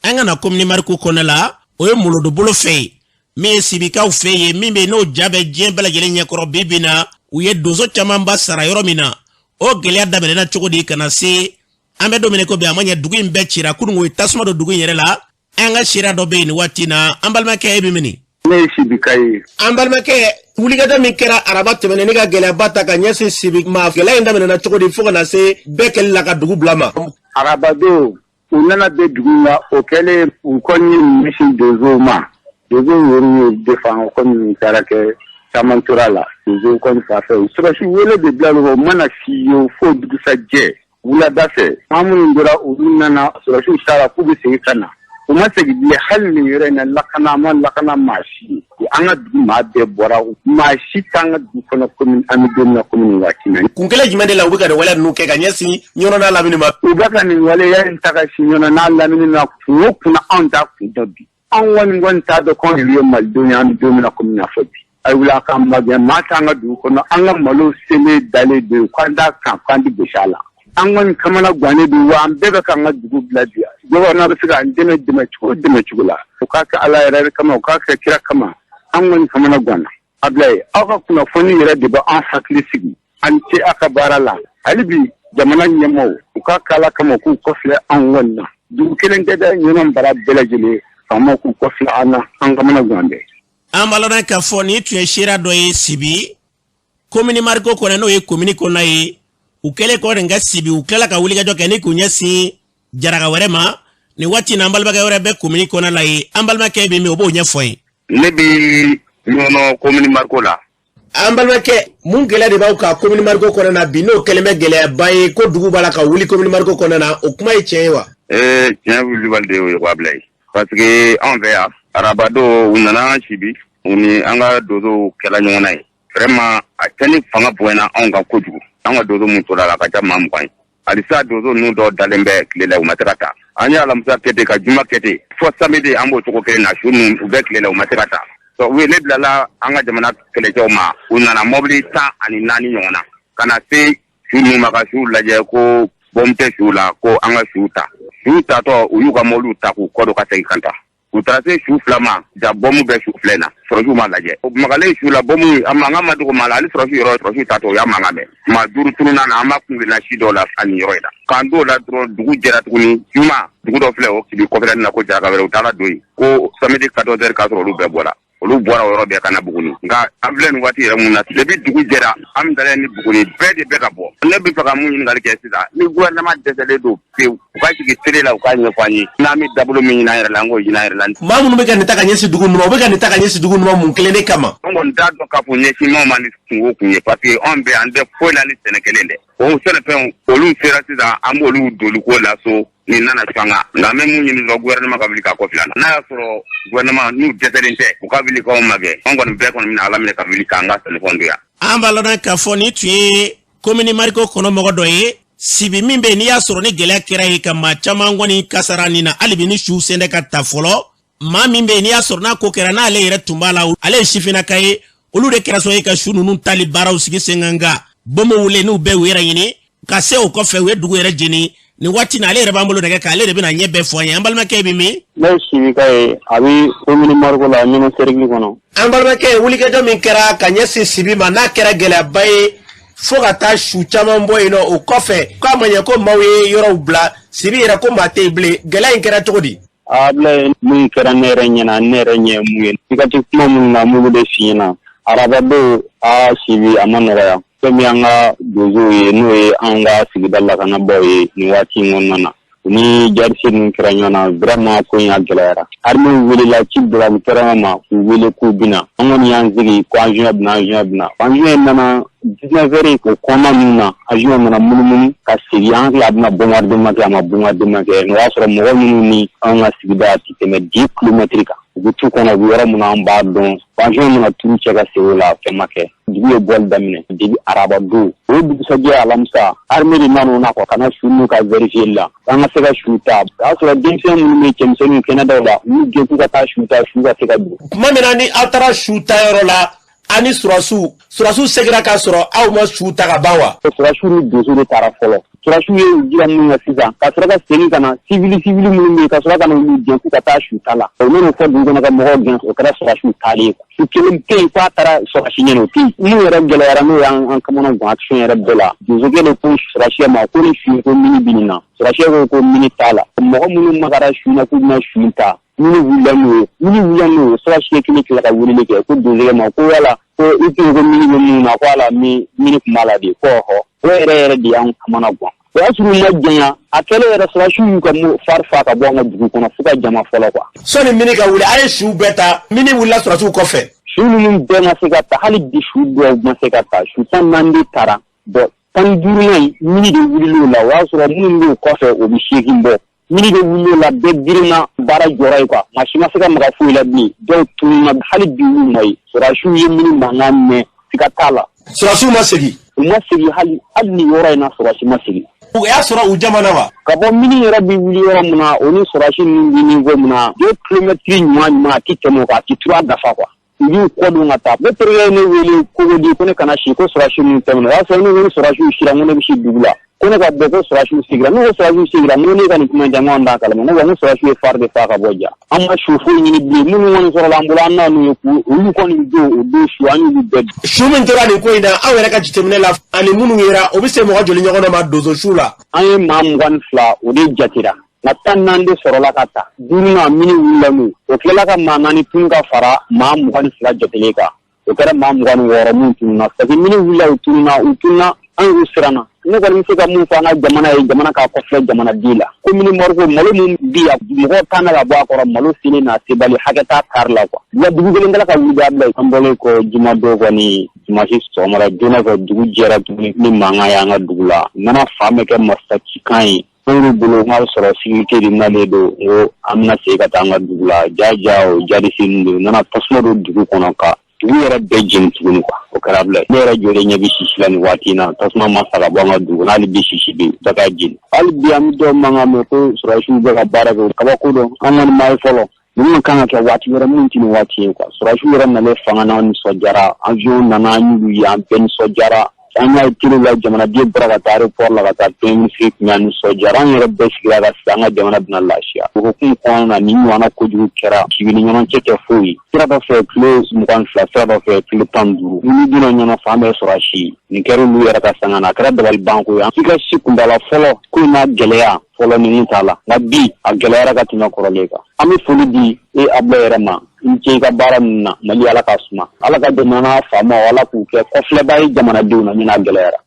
an ka na komini Mariku kɔnɔ la, o ye Molodobolo fɛ yen, min ye Sibikaw fɛ yen, min bɛ yen n'o ja bɛ diɲɛ bɛɛ lajɛlen ɲɛkɔrɔ. Bi bi na, u ye donso camanba sara yɔrɔ min na, o gɛlɛya daminɛna cogo di ka na se an bɛ don min ko bi, a ma ɲɛ, dugu in bɛɛ cira. Kunun, o ye tasuma don dugu in yɛrɛ la. An ka seereya dɔ bɛ yen nin waati na. An balimakɛ, e bɛ min? Ne ye Sibika ye. An balimakɛ, wulikajɔ min kɛra araba tɛmɛnen ne ka gɛlɛyaba ta ka ɲɛsin Sibi ma, gɛlɛya in daminɛna cogo di fo ka na se bɛɛ kɛli la ka dugu bila ma? Arabadon, u nana bɛ dugu la. O kɛlen, u kɔni ye ɲɛsin donsow ma. Donsow yɛrɛ y'u défend. O kɔni taara kɛ caman tora la donsow kɔni fan fɛ. Sɔrɔsi wele de bila o mana si ye fo dugusajɛ wulada fɛ. Maa minnu tora, olu nana. Sɔrɔsiw taara k'u bɛ segin ka na, u ma segin bilen. Hali nin yɔrɔ in na, lakana a ma lakana maa si ye. An ka dugu maa bɛɛ bɔra, maa si t'an ka dugu kɔnɔ komi an bɛ don min na, komi nin waati na. Kun kelen jumɛn de la u bɛ ka nin waleya ninnu kɛ ka ɲɛsin Ɲɔnɔ n'a lamini ma? U bɛ ka nin waleya in ta ka sin Ɲɔnɔ n'a lamini na kun o kunna, anw t'a kun dɔn bi. Anw kɔni t'a dɔn k'anw yɛrɛ ye malidenw ye. An bɛ don min na komi n'a fɔ bi, a wuli a k'an magɛn. Maa t'an ka dugu kɔnɔ. An ka malo selen dalen don k'an t'a kan, k'an tɛ gosi a la. An kɔni kamana gannen don wa an bɛɛ bɛ k'an ka dugu bila bi. Gouvernement bɛ se k'an dɛmɛ dɛmɛ cogo dɛmɛ cogo la, u k'a kɛ Ala yɛrɛ kama, u k'a kɛ kira kama. An kɔni kamana ganna. Abilaye, aw ka kunnafoni yɛrɛ de bɛ an hakili sigi. An ce aw ka baara la hali bi. Jamana ɲɛmaaw, u ka k'Ala kama k'u kɔfilɛ anw kɔni na. Dugu kelen tɛ dɛ, Ɲɔnɔ mara bɛɛ lajɛlen, faamaw k'u kɔfilɛ an na, an kamana gan bɛ. An b'a lɔn k'a fɔ nin tun ye seereya dɔ ye Sibi komini Mariko kɔnɔ, n'o ye komini kɔnɔna ye. U kɛlen kɔ nin ka Sibi, u tilala ka wulikajɔ kɛ ni k'u ɲɛsin Jaraka wɛrɛ ma. Nin waati na, an balimakɛ wɛrɛ bɛ komini kɔnɔna la ye. An balimakɛ bɛ min, o b'o ɲɛfɔ ye. Ne bɛ Ɲɔnɔ komini Mariko la. An balimakɛ, mun gɛlɛya de b'aw kan komini Mariko kɔnɔna na bi, n'o kɛlen bɛ gɛlɛyaba ye ko dugu b'a la ka wuli komini Mariko kɔnɔna na? O kuma ye tiɲɛ ye wa? Ee, tiɲɛ wulibali de y'o ye wa Abilayi, parce que anw fɛ yan, arabadon u nana Sibi, u ni an ka donsow kɛla ɲɔgɔn na ye. Vraiment, a cɛnni fanga bonyana anw kan kojugu. An ka donso mun tora la, a ka ca maa 20 ye. Halisa donso ninnu dɔw dalen bɛ tile la, u ma se ka taa. An ye alamisa kɛ ten, ka juma kɛ ten, fɔ samedi, an b'o cogo kelen na. Su ninnu, u bɛ tile la, u ma se ka taa. U ye ne bilala an ka jamana kɛlɛcɛw ma. U nana mɔbili 14 ɲɔgɔn na ka na se su ninnu ma, ka suw lajɛ ko bɔmu tɛ suw la, ko an ka suw ta. Suw tatɔ, u y'u ka mɔbiliw ta k'u kɔ don ka segin ka taa. U taara se su fila ma, ja bɔmu bɛ su fila in na. Sɔrɔsiw ma lajɛ, o magalen su la, bɔmu a mankan ma dogo maa la, hali sɔrɔsiw yɔrɔ. Sɔrɔsiw tatɔ, u y'a mankan mɛn. Maa duuru tununna na, an b'a kungilenna si dɔw la ani yɔrɔ in na. K'an t'o la dɔrɔn, dugu jɛra tuguni juma, dugu dɔ filɛ o Sibi kɔfɛla na ko Jaraka wɛrɛ, u taara don yen ko samedi 14 heures k'a sɔrɔ olu bɛɛ bɔra. Olu bɔra o yɔrɔ bɛɛ ka na Buguni. Nka an filɛ nin waati yɛrɛ mun na, depuis dugu jɛra, an dalen ni Buguni bɛɛ de bɛ ka bɔ. Ne bɛ fɛ ka mun ɲininkali kɛ sisan, ni gouvernement dɛsɛlen don pewu, u ka sigi télé la, u k'a ɲɛfɔ an ye. N'an bɛ dabolo min ɲini an yɛrɛ la, an k'o ɲini an yɛrɛ la. Maa minnu bɛ ka nin ta ka ɲɛsin dugu ninnu ma, u bɛ ka nin ta ka ɲɛsin dugu ninnu ma mun kelen de kama? An kɔni t'a dɔn k'a fɔ ɲɛsin ma ni kungo kun ye, parce que anw bɛ an tɛ foyi la ni sɛnɛ kelen dɛ. O sɛnɛfɛnw, olu sera sisan, an b'olu doliko la so ni nana sanga. Nka an bɛ mun ɲini dɔrɔn, gouvernement ka wuli k'a kɔ fila na. N'a y'a sɔrɔ gouvernement n'u dɛsɛlen tɛ, u ka wuli k'anw magɛ. An kɔni bɛɛ kɔni bɛna Ala minɛ ka wuli k'an ka sɛnɛfɛnw don yan. An b'a lɔn k'a fɔ nin tun ye komini Mariko kɔnɔ mɔgɔ dɔ ye Sibi min bɛ yen, n'i y'a sɔrɔ ni gɛlɛya kɛra yen ka maa caman kɔni kasara nin na. Hali bi ni su sen tɛ ka ta fɔlɔ, maa min bɛ yen n'i y'a sɔrɔ n'a ko kɛra, n'ale yɛrɛ tun b'a la, ale ye sifinnaka ye, olu de kɛra sababu ye ka su ninnu tali baaraw sigi sen kan. Nka bɔnbɔn wuli n'u bɛɛ u yɛrɛ ɲini ka se o kɔfɛ, u ye dugu yɛrɛ jeni. Nin waati na, ale yɛrɛ b'an bolo nɛgɛ kan, ale de bɛna ɲɛ bɛɛ fɔ an ye. An balimakɛ bɛ min? Ne ye Sibika ye, a bɛ komini Mariko la, Ɲɔnɔ sɛrikili kɔnɔ. An balimakɛ, wulikajɔ min kɛra ka ɲɛsin Sibi ma, n'a kɛra gɛlɛyaba ye fo ka taa su caman bɔ yen nɔ, o kɔfɛ k'a ma ɲɛ ko maaw ye yɔrɔw bila, Sibi yɛrɛ ko maa tɛ yen bilen, gɛlɛya in kɛra cogo di? Abilaye, mun kɛra ne yɛrɛ ɲɛna, ne yɛrɛ ɲɛ mun ye, i ka ti kuma minnu na, mun de f'i ɲɛna arabadon a Sibi, a ma nɔgɔya. Fɛn min y'an ka donsow ye, n'o ye an ka sigida lakanabaaw ye nin waati in kɔnɔna na, u ni djihadiste ninnu kɛra ɲɔgɔn na. Vraiment, ko in a gɛlɛyara. Armée welela, ci bila terrain ma k'u wele k'u bɛna. An kɔni y'an sigi ko avion bɛna, avion bɛna. Avion nana 19 heures o kɔnɔna ninnu na. Avion nana munumunu ka segin, an hakili a bɛna bombardement kɛ, a ma bombardement kɛ. O y'a sɔrɔ mɔgɔ minnu ni anw ka sigida ti tɛmɛ 10 kilomɛtiri kan, u bɛ tu kɔnɔ, u bɛ yɔrɔ min na, an b'a dɔn. Avion nana turu cɛ ka segin o la, fɛn ma kɛ. Dugu ye bɔli daminɛ depuis araba don. O ye dugusajɛ alamisa, armée de nana o na kɔ ka na su ninnu ka vérifier la, an ka se ka su ta. O y'a sɔrɔ denmisɛn minnu bɛ cɛmisɛnninw kɛnɛdaw la, u y'u gɛn k'u ka taa su ta, su ka se ka don. Tuma min na ni aw taara su ta yɔrɔ la, aw ni surasiw seginna k'a sɔrɔ aw ma su ta ka ban wa? Surasiw ni donso de taara fɔlɔ. Surasiw ye u jira min kan sisan, ka sɔrɔ ka segin ka na sivili minnu bɛ yen, ka sɔrɔ ka na olu gɛn k'u ka taa su ta la. O nana fɔ dugu kɔnɔ ka mɔgɔw gɛn, o kɛra surasiw taalen ye. Su kelen tɛ yen k'a taara surasi ɲɛna, o tɛ yen. Min yɛrɛ gɛlɛyara, n'o y'an kamana gan action yɛrɛ bɛɛ la, donsokɛ de ko surasiya ma ko ni su ko mini bɛ nin na. Surasiya ko mini t'a la. Mɔgɔ minnu magara su na k'u bɛna su ta, mini wulila n'o ye, mini wulila n'o ye. Surasiya kelen tila ka weleli kɛ ko donsokɛ ma ko wala ko i tun ko mini bɛ mun na, ko ala mini tun b'a la de, ko ɔhɔ. O yɛrɛ yɛrɛ de y'an kamana gan. O y'a sɔrɔ u ma janya, a kɛlen yɛrɛ surasiw y'u ka fari fa ka bɔ an ka dugu kɔnɔ fo ka jama fɔlɔ quoi. Sɔnni mini ka wuli, a ye suw bɛɛ ta, mini wulila surasiw kɔfɛ. Su ninnu bɛɛ ma se ka ta, hali bi su dɔw ma se ka ta. Su 14 de taara, bon 15nan in mini de wulila o la. O y'a sɔrɔ minnu b'o kɔfɛ, o bɛ 8 bɔ. Mini de wulila o la, bɛɛ girinna, baara jɔra yen quoi. Maa si ma se ka maga foyi la bilen. Dɔw tununna, hali bi olu ma ye. Surasiw ye mini mankan mɛn, siga t'a la. Surasiw ma segin? U ma segin, hali ni yɔrɔ in na surasi ma segin. O y'a sɔrɔ u jamana wa? Ka bɔ mini yɛrɛ bɛ wuli yɔrɔ min na, o ni surasi ninnu bɛ niveau min na, 2 kilomɛtiri ɲuman ɲuman, a ti tɛmɛ o kan, a ti tura dafa quoi. U y'u kɔ don ka taa. Ne terikɛ ye ne wele Kogodi ko ne kana si, ko surasi ninnu tɛmɛna. O y'a sɔrɔ ne ko ni surasiw sira, n ko ne bɛ si dugu la. Ko ne ka bɔ ko sɔrɔdasiw sigira. Ne ko sɔrɔdasiw sigira, n ko ne ka nin kuma in tɛ, n ko an t'a kalama. Ne ko n ko sɔrɔdasiw ye phare de fa ka bɔ ja. An ma su foyi ɲini bilen, minnu kɔni sɔrɔla an bolo, an nana n'u ye k'u olu kɔni don o don su, an y'olu bɛɛ. Su min tora nin ko in na, aw yɛrɛ ka jateminɛ la, ani minnu yera, o bɛ se mɔgɔ joli ɲɔgɔn ma donso su la? An ye maa 22 o de jatera, nka 14 de sɔrɔla ka ta. Duurunan mini wulila n'o, o tilala ka maa naani tun ka fara maa 22 jatelen kan. O kɛra maa 26 mun tununna, parce que mini wulila, u tununna, u tununna, an y'u siranna. Ne kɔni bɛ se ka mun fɔ an ka jamana ye, jamana k'a kɔfilɛ jamanaden la. Komini Mariko, malo min bi yan, mɔgɔw tan bɛ ka bɔ a kɔrɔ, malo selen n'a sebali hakɛ t'a kari la quoi. Wa dugu kelen kɛla ka wuli a bila. An bɔlen kɔ jumadon kɔni, dimanche sɔgɔmada joona fɛ, dugu jɛra tuguni ni mankan y'an ka dugu la. Nana fan bɛɛ kɛ marifa cikan ye. An y'u bolo n k'a sɔrɔ sécurité de nalen don, n ko an bɛna segin ka taa an ka dugu la. Ja ja o jadisi ninnu de nana tasuma don dugu kɔnɔ ka dugu yɛrɛ bɛɛ jeni tuguni quoi. O kɛra bila ne yɛrɛ jɔlen ɲɛ bɛ sisi la nin waati in na. Tasuma ma sa ka bɔ an ka dugu kɔnɔ, hali bi sisi bɛ yen, bɛɛ ka jeni. Hali bi an bɛ dɔw mankan mɛn ko sɔrɔdasiw bɛ ka baara kɛ, kabako don, an kɔni m'a ye fɔlɔ. Ninnu kan ka kɛ waati wɛrɛ min tɛ nin waati ye quoi. Sɔrɔdasiw yɛrɛ nalen fanga na, an nisɔndiyara. Avion nana, an y'olu ye, an bɛɛ nisɔndiyara. An y'a ye télé la, jamanaden bɔra ka taa aéroport la ka taa premier ministre kun, an nisɔndiyara. An yɛrɛ bɛɛ sigira ka sigi, an ka jamana bɛna lafiya. O hukumu kɔnɔna na, nin ɲɔgɔnna kojugu kɛra sibi ni ɲɔgɔn cɛ tɛ foyi ye. Sira dɔ fɛ kilo 22, sira dɔ fɛ kilo 15. N'i donna ɲɔnɔ, fan bɛɛ sɔrɔdasi. Nin kɛra olu yɛrɛ ka sanga na, a kɛra dabalibanko ye. I ka si kundala fɔlɔ ko in n'a gɛlɛya fɔlɔ ni t'a la, nka bi a gɛlɛyara ka tɛmɛ kɔrɔlen kan. An bɛ foli di e Abulayi yɛrɛ ma, i ni ce i ka baara ninnu na. Mali, Ala k'a suma, Ala ka jamana faamaw, Ala k'u kɛ kɔfilɛba ye jamanadenw na min n'a gɛlɛyara.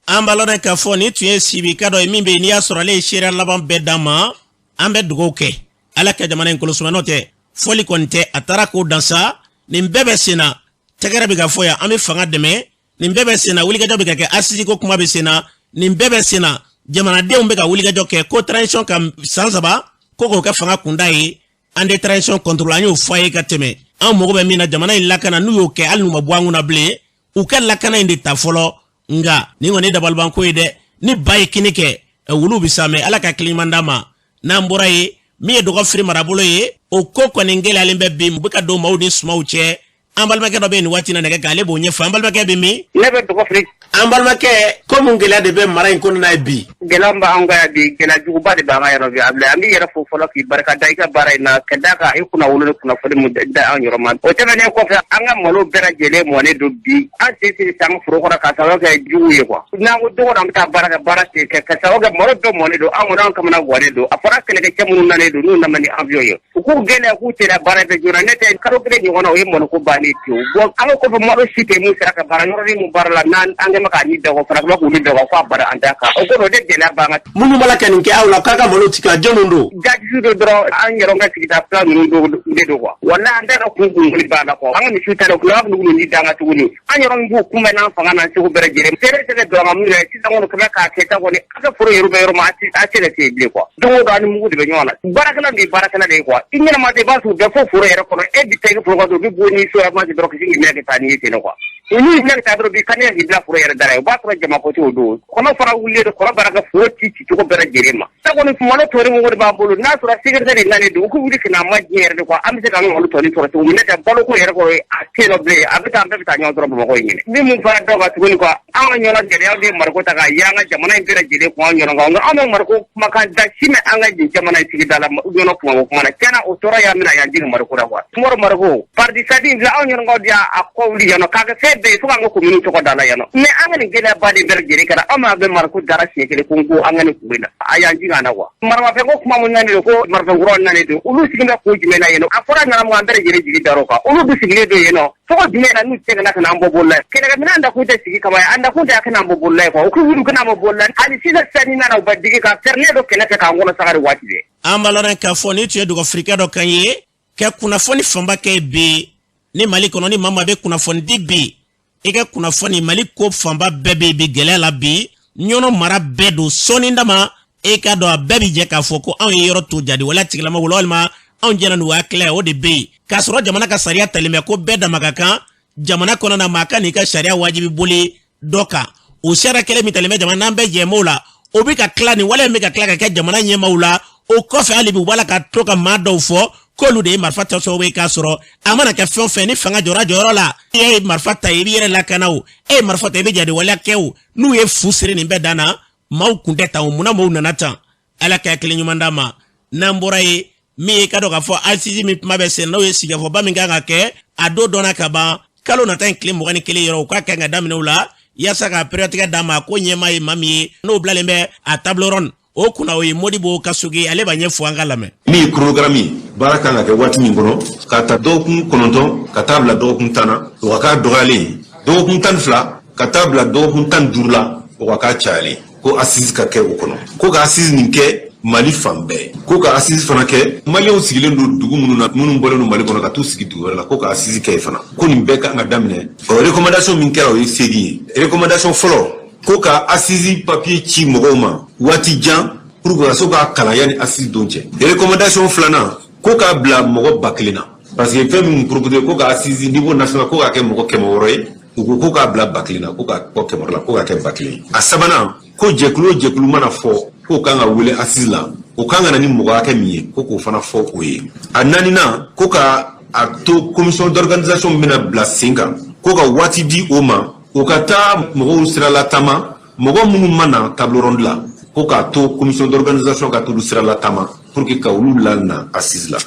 An b'a lɔn k'a fɔ nin tun ye sibika dɔ ye min bɛ yen, n'i y'a sɔrɔ ale ye seereya laban bɛɛ d'an ma. An bɛ dugawu kɛ, Ala ka jamana in kolosuma. N'o tɛ, fɔli kɔni tɛ, a taara k'o dan sa. Nin bɛɛ bɛ sen na, tɛgɛrɛ bɛ ka fɔ yan, an bɛ fanga dɛmɛ. Nin bɛɛ bɛ sen na, wulikajɔ bɛ ka kɛ, assises ko kuma bɛ sen na. Nin bɛɛ bɛ sen na, jamanadenw bɛ ka wulikajɔ kɛ ko transition ka san 3 ko k'o kɛ fanga kunda ye. An tɛ transition contre, an y'o fɔ a ye ka tɛmɛ. An mago bɛ min na, jamana in lakana. N'u y'o kɛ, hali n'u ma bɔ an kunna bilen, u ka lakana in de ta fɔlɔ. Nka nin kɔni ye dabalibanko ye dɛ. Ni ba ye kini kɛ, wulu bɛ sa mɛ. Ala ka hakili ɲuman d'an ma. N'an bɔra yen, min ye Dɔgɔfiri marabolo ye, o ko kɔni gɛlɛyalen bɛ bi, u bɛ ka don maaw ni sumaw cɛ. An balimakɛ dɔ bɛ nin waati na nɛgɛ kan, ale b'o ɲɛfɔ. An balimakɛ bɛ min? Ne bɛ Dɔgɔfiri. An balimakɛ, ko mun gɛlɛya de bɛ mara in kɔnɔna ye bi? Gɛlɛya min b'an kan yan bi, gɛlɛya juguba de b'an kan yan bi. Abulayi, an b'i yɛrɛ fo fɔlɔ k'i barika da i ka baara in na, ka d'a kan i kunnawolo ni kunnafoni mun da an yɔrɔ ma. O tɛmɛnen kɔfɛ, an ka malo bɛɛ lajɛlen mɔnen don bi. An sen tɛ se an ka foro kɔnɔ k'a sababu kɛ jugu ye quoi. N'an ko don o don an bɛ taa baara kɛ, baara tɛ kɛ, ka sababu kɛ malo bɛɛ mɔnen don. An kɔni, an kamana gannen don. A fɔra kɛlɛkɛcɛ minnu nanen don, n'u nana ni avion ye, u k'u gɛlɛya k'u teliya baara bɛɛ joona. Ne tɛ kalo kelen ɲɔgɔn na, o ye mɔniko bannen pewu. Bon, an ka kɔfɛ malo si tɛ mun sera ka baara yɔrɔnin mun baara la, n'an an kɛn bɛ k'a ni dɔgɔ fana k'u ni dɔgɔ f'a bara an da kan. O kɔrɔ, o de gɛlɛya b'an kan. Minnu b'a la ka nin kɛ aw la k'a ka malo tigɛ, jɔnniw don? Jadisiw don dɔrɔn, an yɛrɛ ka sigida fila ninnu don de don quoi. Walahi, an t'a dɔn kun kun wuli b'a la quoi. An ka misiw ta dɔn, kula b'u ni dan kan tuguni. An yɛrɛ min b'u kunbɛn n'an fanga n'an seko bɛɛ lajɛlen, fɛɛrɛ tɛ ka don an ka mun yɛrɛ sisan kɔni kɛmɛ k'a kɛ ta kɔni, an ka foro yɛrɛ bɛ yɔrɔ min, a tɛ se yen bilen quoi. Don o don an ni mugu de bɛ ɲɔgɔn na. Baarakɛla de ye baarakɛla de ye quoi. I ɲɛnama tɛ, i b'a sɔrɔ u bɛɛ fo foro yɛrɛ kɔnɔ. E bɛ taa i ka foro kɔnɔ, u bɛ bɔ n'i so ye dɔrɔn k'i minɛ ka taa n'i ye ten quoi. U y'u minɛ ka taa dɔrɔn, bi ka ne k'i bila foro yɛrɛ da la, o b'a sɔrɔ jama ko t'o don. Kɔnɔ fana wulilen don, kɔnɔ bara ka foro ci cicogo bɛɛ lajɛlen ma. Sa kɔni, malo tɔni mun de b'an bolo, n'a sɔrɔ sécurité de nalen don, u k'u wuli ka na ma diɲɛ yɛrɛ de quoi. An bɛ se k'an ka malo tɔni sɔrɔ cogo min, ne tɛ baloko yɛrɛ kɔrɔ, a tɛ yen nɔ bilen. A bɛ taa, an bɛɛ bɛ taa ɲɔgɔn sɔrɔ Bamakɔ in ɲinɛ. Ni mun fara dɔw kan tuguni quoi, an ka ɲɔgɔn gɛlɛyaw de ye mariko ta k'a ye an ka jamana in bɛɛ lajɛlen kun an ɲɔgɔn kan. Nka an bɛ mariko kumakan da si mɛn an ka nin jamana in sigida la ɲɔgɔn kuma o kuma na. Tiɲɛna, o tɔɔrɔ y'a minɛ yan jigin mariko la quoi. Sumaworo mariko parti sadi filɛ, anw ɲɔgɔnkaw de y'a kɔ wuli yan nɔ k'a kɛ fɛn bɛɛ ye fo k'an ka komini tɔgɔ da la yan nɔ. Mais an ka nin gɛlɛyaba de bɛɛ lajɛlen kɛra anw ma bɛ mariko dara siɲɛ kelen ko n ko an ka nin kun na a y'an jigin an na quoi. Maramafɛn ko kuma mun nalen don, ko marifɛn kuraw nalen don, olu sigilen bɛ kun jumɛn na yen nɔ? A fɔra ɲɛna an bɛɛ lajɛlen jigi dar'o kan, olu dun sigilen don yen nɔ cogo jumɛn na n'u tɛ ka na an bɔ bolola ye? Kɛlɛkɛminɛn dakun tɛ sigi kama ye, an dakun tɛ a kana an bɔ bolola ye quoi. U k'u wuli u kana an bɔ bolola. Hali sisan sisan ni nana, u bɛ digi ka fɛrɛnen don kɛlɛ fɛ k'an kɔnɔ sanga ni waati bɛɛ. An b'a lɔn k'a fɔ nin tun ye dɔgɔfirikɛ dɔ kan ye ka kunnafoni fanba kɛ bi ni Mali kɔnɔ. Ni maa maa bɛ kunnafoni di bi, i ka kunnafoni Mali ko fanba bɛɛ bɛ bi gɛlɛya la bi. Ɲɔnɔ mara bɛɛ don sɔɔni dama, e k'a dɔn a bɛɛ bi jɛ k'a fɔ ko anw ye yɔrɔ to jadi wala tigilama wolo, walima anw jɛna n'u hakilila ye. O de bɛ yen k'a sɔrɔ jamana ka sariya talen bɛ ko bɛɛ dama ka kan jamana kɔnɔ na, maa ka n'i ka sariya wajibi boli dɔ kan. O sariya kelen min talen bɛ jamana n'an bɛɛ jɛm'o la, o bɛ ka tila nin wale in bɛ ka tila ka kɛ jamana ɲɛmaaw la. O kɔfɛ, hali bi u b'a la ka to ka maa dɔw fɔ k'olu de ye marifa ta sababu ye, k'a sɔrɔ a mana kɛ fɛn o fɛn ni fanga jɔra jɔyɔrɔ la, e ye marifa ta, i b'i yɛrɛ lakana o, e ye marifa ta, i bɛ jadi waleya kɛ o, n'u ye fu siri nin bɛɛ dan na. Maaw kun tɛ tan o, munna maaw nana tan? Ala ka hakili ɲuman d'an ma. N'an bɔra yen, min ye ka dɔn k'a fɔ assises min kuma bɛ sen, n'o ye sigikafɔba min kan ka kɛ, a don dɔnna ka ban, kalo nata in tile 21 yɔrɔ, u ka kan ka daminɛ o la yaasa ka peretigɛ d'a ma. Ko ɲɛmaa ye maa min ye, n'o bilalen bɛ a table ronde o kunna, o ye Modibo Kasoge. Ale b'a ɲɛfɔ, an ka lamɛn. Min ye chronogramme ye, baara kan ka kɛ waati min kɔnɔ, ka ta dɔgɔkun 9 ka taa bila dɔgɔkun 10 na, o ka k'a dɔgɔyalen ye, dɔgɔkun 12 ka taa bila dɔgɔkun 15 la, o ka k'a cayalen, ko assise ka kɛ o kɔnɔ, ko ka assise nin kɛ Mali fan bɛɛ, ko ka assise fana kɛ Maliyɛnw sigilen don dugu minnu na, minnu bɔlen don Mali kɔnɔ ka t'u sigi dugu wɛrɛ la, ko ka assise kɛ yen fana, ko nin bɛɛ kan ka daminɛ. O recommandation min kɛra, o ye 8 ye. Recommandation fɔlɔ, ko ka assise papier ci mɔgɔw ma waati jan pour que ka se k'a kalan yanni assise don cɛ. Recommandation filanan, ko k'a bila mɔgɔ 1000 na, parce que fɛn min proposé ko ka assise niveau national, ko k'a kɛ mɔgɔ 600 ye, u ko ko k'a bila 1000 na, ko k'a bɔ 600 la, ko k'a kɛ 1000 ye. A sabanan, ko jɛkulu o jɛkulu mana fɔ k'o kan ka wele assise la, o kan ka na ni mɔgɔ hakɛ min ye, ko k'o fana fɔ o ye. A naaninan, ko ka a to commission d'organisation min bɛna bila sen kan, ko ka waati di o ma, o ka taa mɔgɔw siralatama, mɔgɔ minnu ma na table ronde la, ko k'a to commission d'organisation ka t'olu siralatama pour que ka olu lana assise la.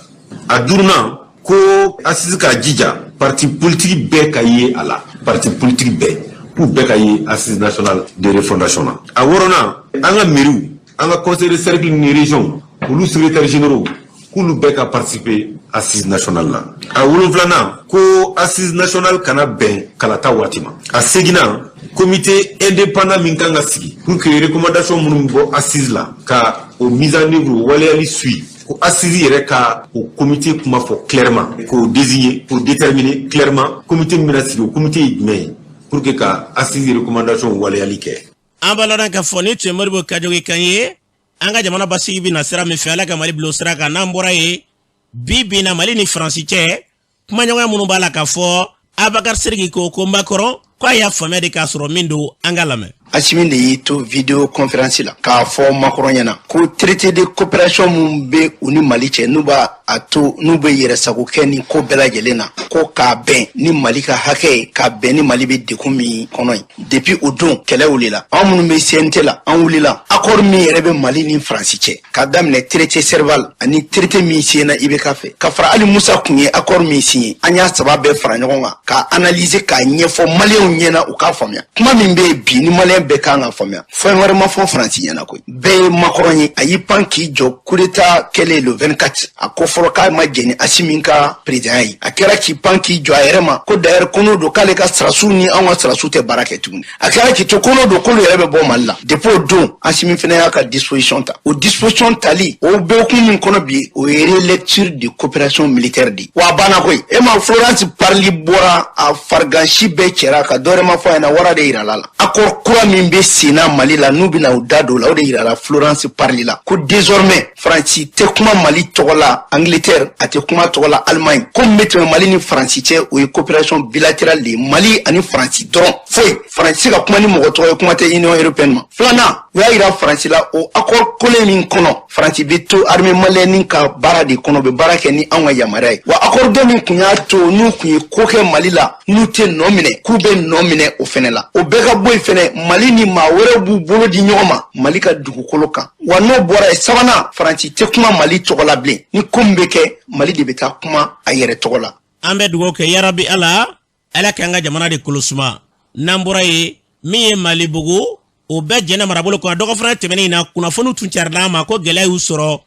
A duurunan, ko assise k'a jija parti politique bɛɛ ka ye a la, parti politique bɛɛ, k'u bɛɛ ka ye assise nationale de refondation na. A wɔɔrɔnan, an ka mairiw, an ka conseil de cercle ni région, olu secrétaire généraux, k'olu bɛɛ ka participer assise nationale la. A wolonfilanan, ko assise nationale kana bɛn kalata waati ma. A seginnan, comité indépendant min kan ka sigi pour que recommandation minnu bɔ assise la, ka o mise en œuvre, o waleyali suit, ko assise yɛrɛ ka o comité kuma fɔ clairement, k'o désigner, k'o déterminer clairement, comité min bɛna sigi, o comité ye jumɛn ye, pour que ka assise recommandation waleyali kɛ. An b'a lɔn k'a fɔ ni tun ye Modibo Kajogi kan ye. An ka jamana basigi bɛ na sira min fɛ, Ala ka Mali bila o sira kan. N'an bɔra yen, bi bi na, Mali ni Faransi cɛ kumaɲɔgɔnya minnu b'a la k'a fɔ, Abakar Siriki ko ko Macron ko a y'a faamuya de k'a sɔrɔ min don, an ka lamɛn. Asimi de y'i to vidéo conférence la k'a fɔ Macron ɲɛna ko traité de coopération mun bɛ u ni Mali cɛ, n'u b'a a to n'u bɛ yɛrɛsago kɛ ni ko bɛɛ lajɛlen na, ko k'a bɛn ni Mali ka hakɛ ye, k'a bɛn ni Mali bɛ degun min kɔnɔ ye. Depuis o don, kɛlɛ wulila. Anw minnu bɛ CNT la, an wulila. Accord min yɛrɛ bɛ Mali ni Faransi cɛ, k'a daminɛ traité Serval ani traité min signé IBK fɛ, ka fara hali Musa kun ye accord min signé, an y'a saba bɛɛ fara ɲɔgɔn kan k'a analyser, k'a ɲɛfɔ Maliyɛnw ɲɛna, u k'a faamuya. Kuma min bɛ yen bi ni Maliyɛn bɛɛ kan ka faamuya, fɛn wɛrɛ ma fɔ Faransi ɲɛna koyi. Bɛɛ ye Macron ye, a y'i pan k'i jɔ coup d'état kɛlen le 24, a ko fɔlɔ k'a ma jɛn ni Asimi ka président ye. A kɛra k'i pan k'i jɔ a yɛrɛ ma ko d'ailleurs ko n'o don, k'ale ka sirasiw ni anw ka sirasiw tɛ baara kɛ tuguni. A kɛra k'i to ko n'o don, k'olu yɛrɛ bɛ bɔ Mali la. Depuis o don, Asimi fana y'a ka disposition ta. O disposition tali o bɛ hukumu min kɔnɔ bi, o ye relecture de coopération militaire de ye. Wa a banna koyi. E ma Florence Parly bɔra, a farigansi bɛɛ cɛra ka dɔwɛrɛ ma fɔ a ɲɛna, wara de yirala la. Accord kura min bɛ sen na Mali la, n'u bɛna u da don o la, o de yirala Florence Parly la, ko désormais Faransi tɛ kuma Mali tɔgɔ la, Angleterre a tɛ kuma tɔgɔ la, Allemagne. Ko min bɛ tɛmɛ Mali ni Faransi cɛ, o ye coopération bilatérale de ye, Mali ani Faransi dɔrɔn. Foyi, Faransi se ka kuma ni mɔgɔ tɔgɔ ye, kuma tɛ Union européenne ma. Filanan, u y'a yira Faransi la, o accord kolen min kɔnɔ, Faransi bɛ to armée malienne ka baara de kɔnɔ, u bɛ baara kɛ ni anw ka yamaruya ye. Wa accord dɔ min kun y'a to n'u kun ye ko kɛ Mali la, n'u tɛ nɔ minɛ, k'u bɛ nɔ minɛ o fɛnɛ la, o bɛɛ ka bɔ yen fɛnɛ. Mali ni maa wɛrɛw b'u bolo di ɲɔgɔn ma Mali ka dugukolo kan. Wa n'o bɔra yen, sabanan, Faransi tɛ kuma Mali tɔgɔ la bilen. Ni ko min bɛ kɛ, Mali de bɛ taa kuma a yɛrɛ tɔgɔ la. An bɛ dugawu kɛ, yarabi Ala, Ala k'an ka jamana de kolosuma. N'an bɔra yen, min ye Malibugu, o bɛɛ Jɛnɛ marabolo kɔnɔ, dɔgɔfura tɛmɛnen in na, kunnafoniw tun carila an ma ko gɛlɛya y'u sɔrɔ.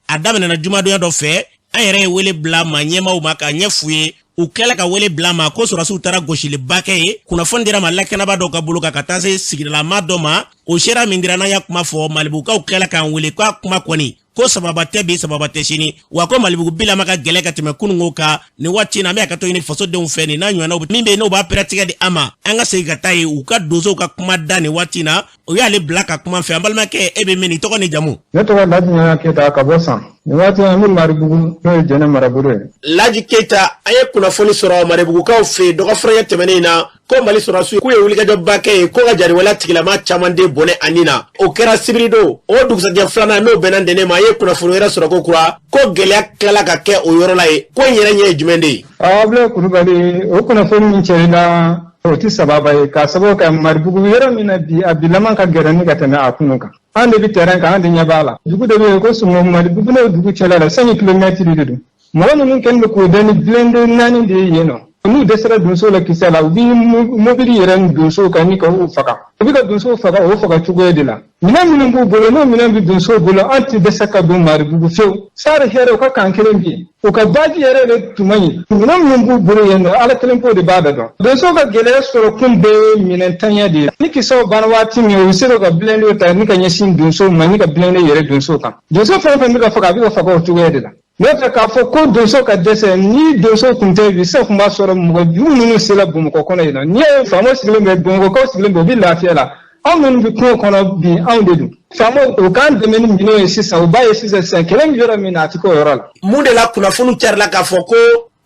A daminɛna jumadonya dɔ fɛ. An yɛrɛ ye wele bila maa ɲɛmaaw ma k'a ɲɛf'u ye. U tilala ka wele bila ma ko sɔrɔdasiw taara gosiliba kɛ ye. Kunnafoni dira ma lakanaba dɔw ka bolo kan ka taa se sigidalama dɔ ma. O sera min dira, n'an y'a kuma fɔ, Malibugukaw tilala k'an wele k'a kuma kɔni ko sababa tɛ bi, sababa tɛ sini, wa ko Malibugu bilama ka gɛlɛ ka tɛmɛ kununko kan nin waati na. An bɛ hakɛto ɲini fasodenw fɛ nin n'a ɲɔgɔnnaw min bɛ yen, n'o b'a pɛrɛtigɛ di an ma, an ka segin ka taa yen u ka donsow ka kuma da nin waati na. O y'ale bila ka kuma fɛ. An balimakɛ, e bɛ min, i tɔgɔ ni jamu? Ne tɔgɔ Laji Ɲaga Keyita ka bɔ San. Nin waati an bɛ Maribugu, n'o ye Jɛnɛ marabolo ye. Laji Keyita, an ye kunnafoni sɔrɔ Maribugukaw fɛ yen dɔgɔfuranya tɛmɛnen in na ko Mali sɔrɔdasiw k'u ye wulikajɔba kɛ yen, ko ka jariwaleya tigilama caman de bɔnɛ a ni na. O kɛra sibiridon. O dugusajɛ filanan, n'o bɛnna ntɛnɛn ma, an ye kunnafoni wɛrɛ sɔrɔ ko kura ko gɛlɛya tilala ka kɛ o yɔrɔ la yen. Ko in yɛrɛ ɲɛ ye jumɛn de ye? Abilaye Kulubali, o kunnafoni min cɛrila O tɛ sababa ye k'a sababu kɛ Maribugu yɔrɔ min na bi, a bilama ka gɛrɛ ni ka tɛmɛ a kunu kan. An de bɛ terrain kan, an de ɲɛ b'a la. Dugu dɔ bɛ yen ko Sungo, Maribugu n'o dugu cɛla la, 5 kilomɛtiri de don. Mɔgɔ ninnu kɛlen bɛ k'o dɛn ni blindé naani de ye yen nɔ. N'u dɛsɛra donsow la kisɛ la, u bɛ mobili yɛrɛ ni donsow kan ni ka u faga. U bɛ ka donsow faga o faga cogoya de la. Minɛn minnu b'u bolo, n'o minɛn bɛ donsow bolo, an tɛ dɛsɛ ka don Maribugu fewu. Sari hɛrɛ, u ka kan kelen bɛ yen. U ka baji yɛrɛ de tun man ɲi. Minɛn minnu b'u bolo yen nɔ, Ala kelen po de b'a bɛɛ dɔn. Donsow ka gɛlɛya sɔrɔ kun bɛɛ ye minɛntanya de ye. Ni kisɛw banna waati min, u bɛ se ka blindé ta ni ka ɲɛsin donsow ma, ni ka blindé yɛrɛ donsow kan. Donso fɛn o fɛn bɛ ka faga, a bɛ ka faga o cogoya de la. N'o tɛ k'a fɔ ko donso ka dɛsɛ, ni donso tun tɛ bi, sisan tun b'a sɔrɔ mɔgɔ jugu ninnu sera Bamakɔ kɔnɔ yen nɔ. N'i y'a ye faamaw sigilen bɛ, Bamakɔkaw sigilen bɛ, u bɛ lafiya la. Anw minnu bɛ kungo kɔnɔ bi, anw de don. Faamaw, u k'an dɛmɛ ni minɛnw ye sisan, u b'a ye sisan sisan kɛlɛ bɛ yɔrɔ min na, a tɛ k'o yɔrɔ la. Mun de la kunnafoniw carila k'a fɔ ko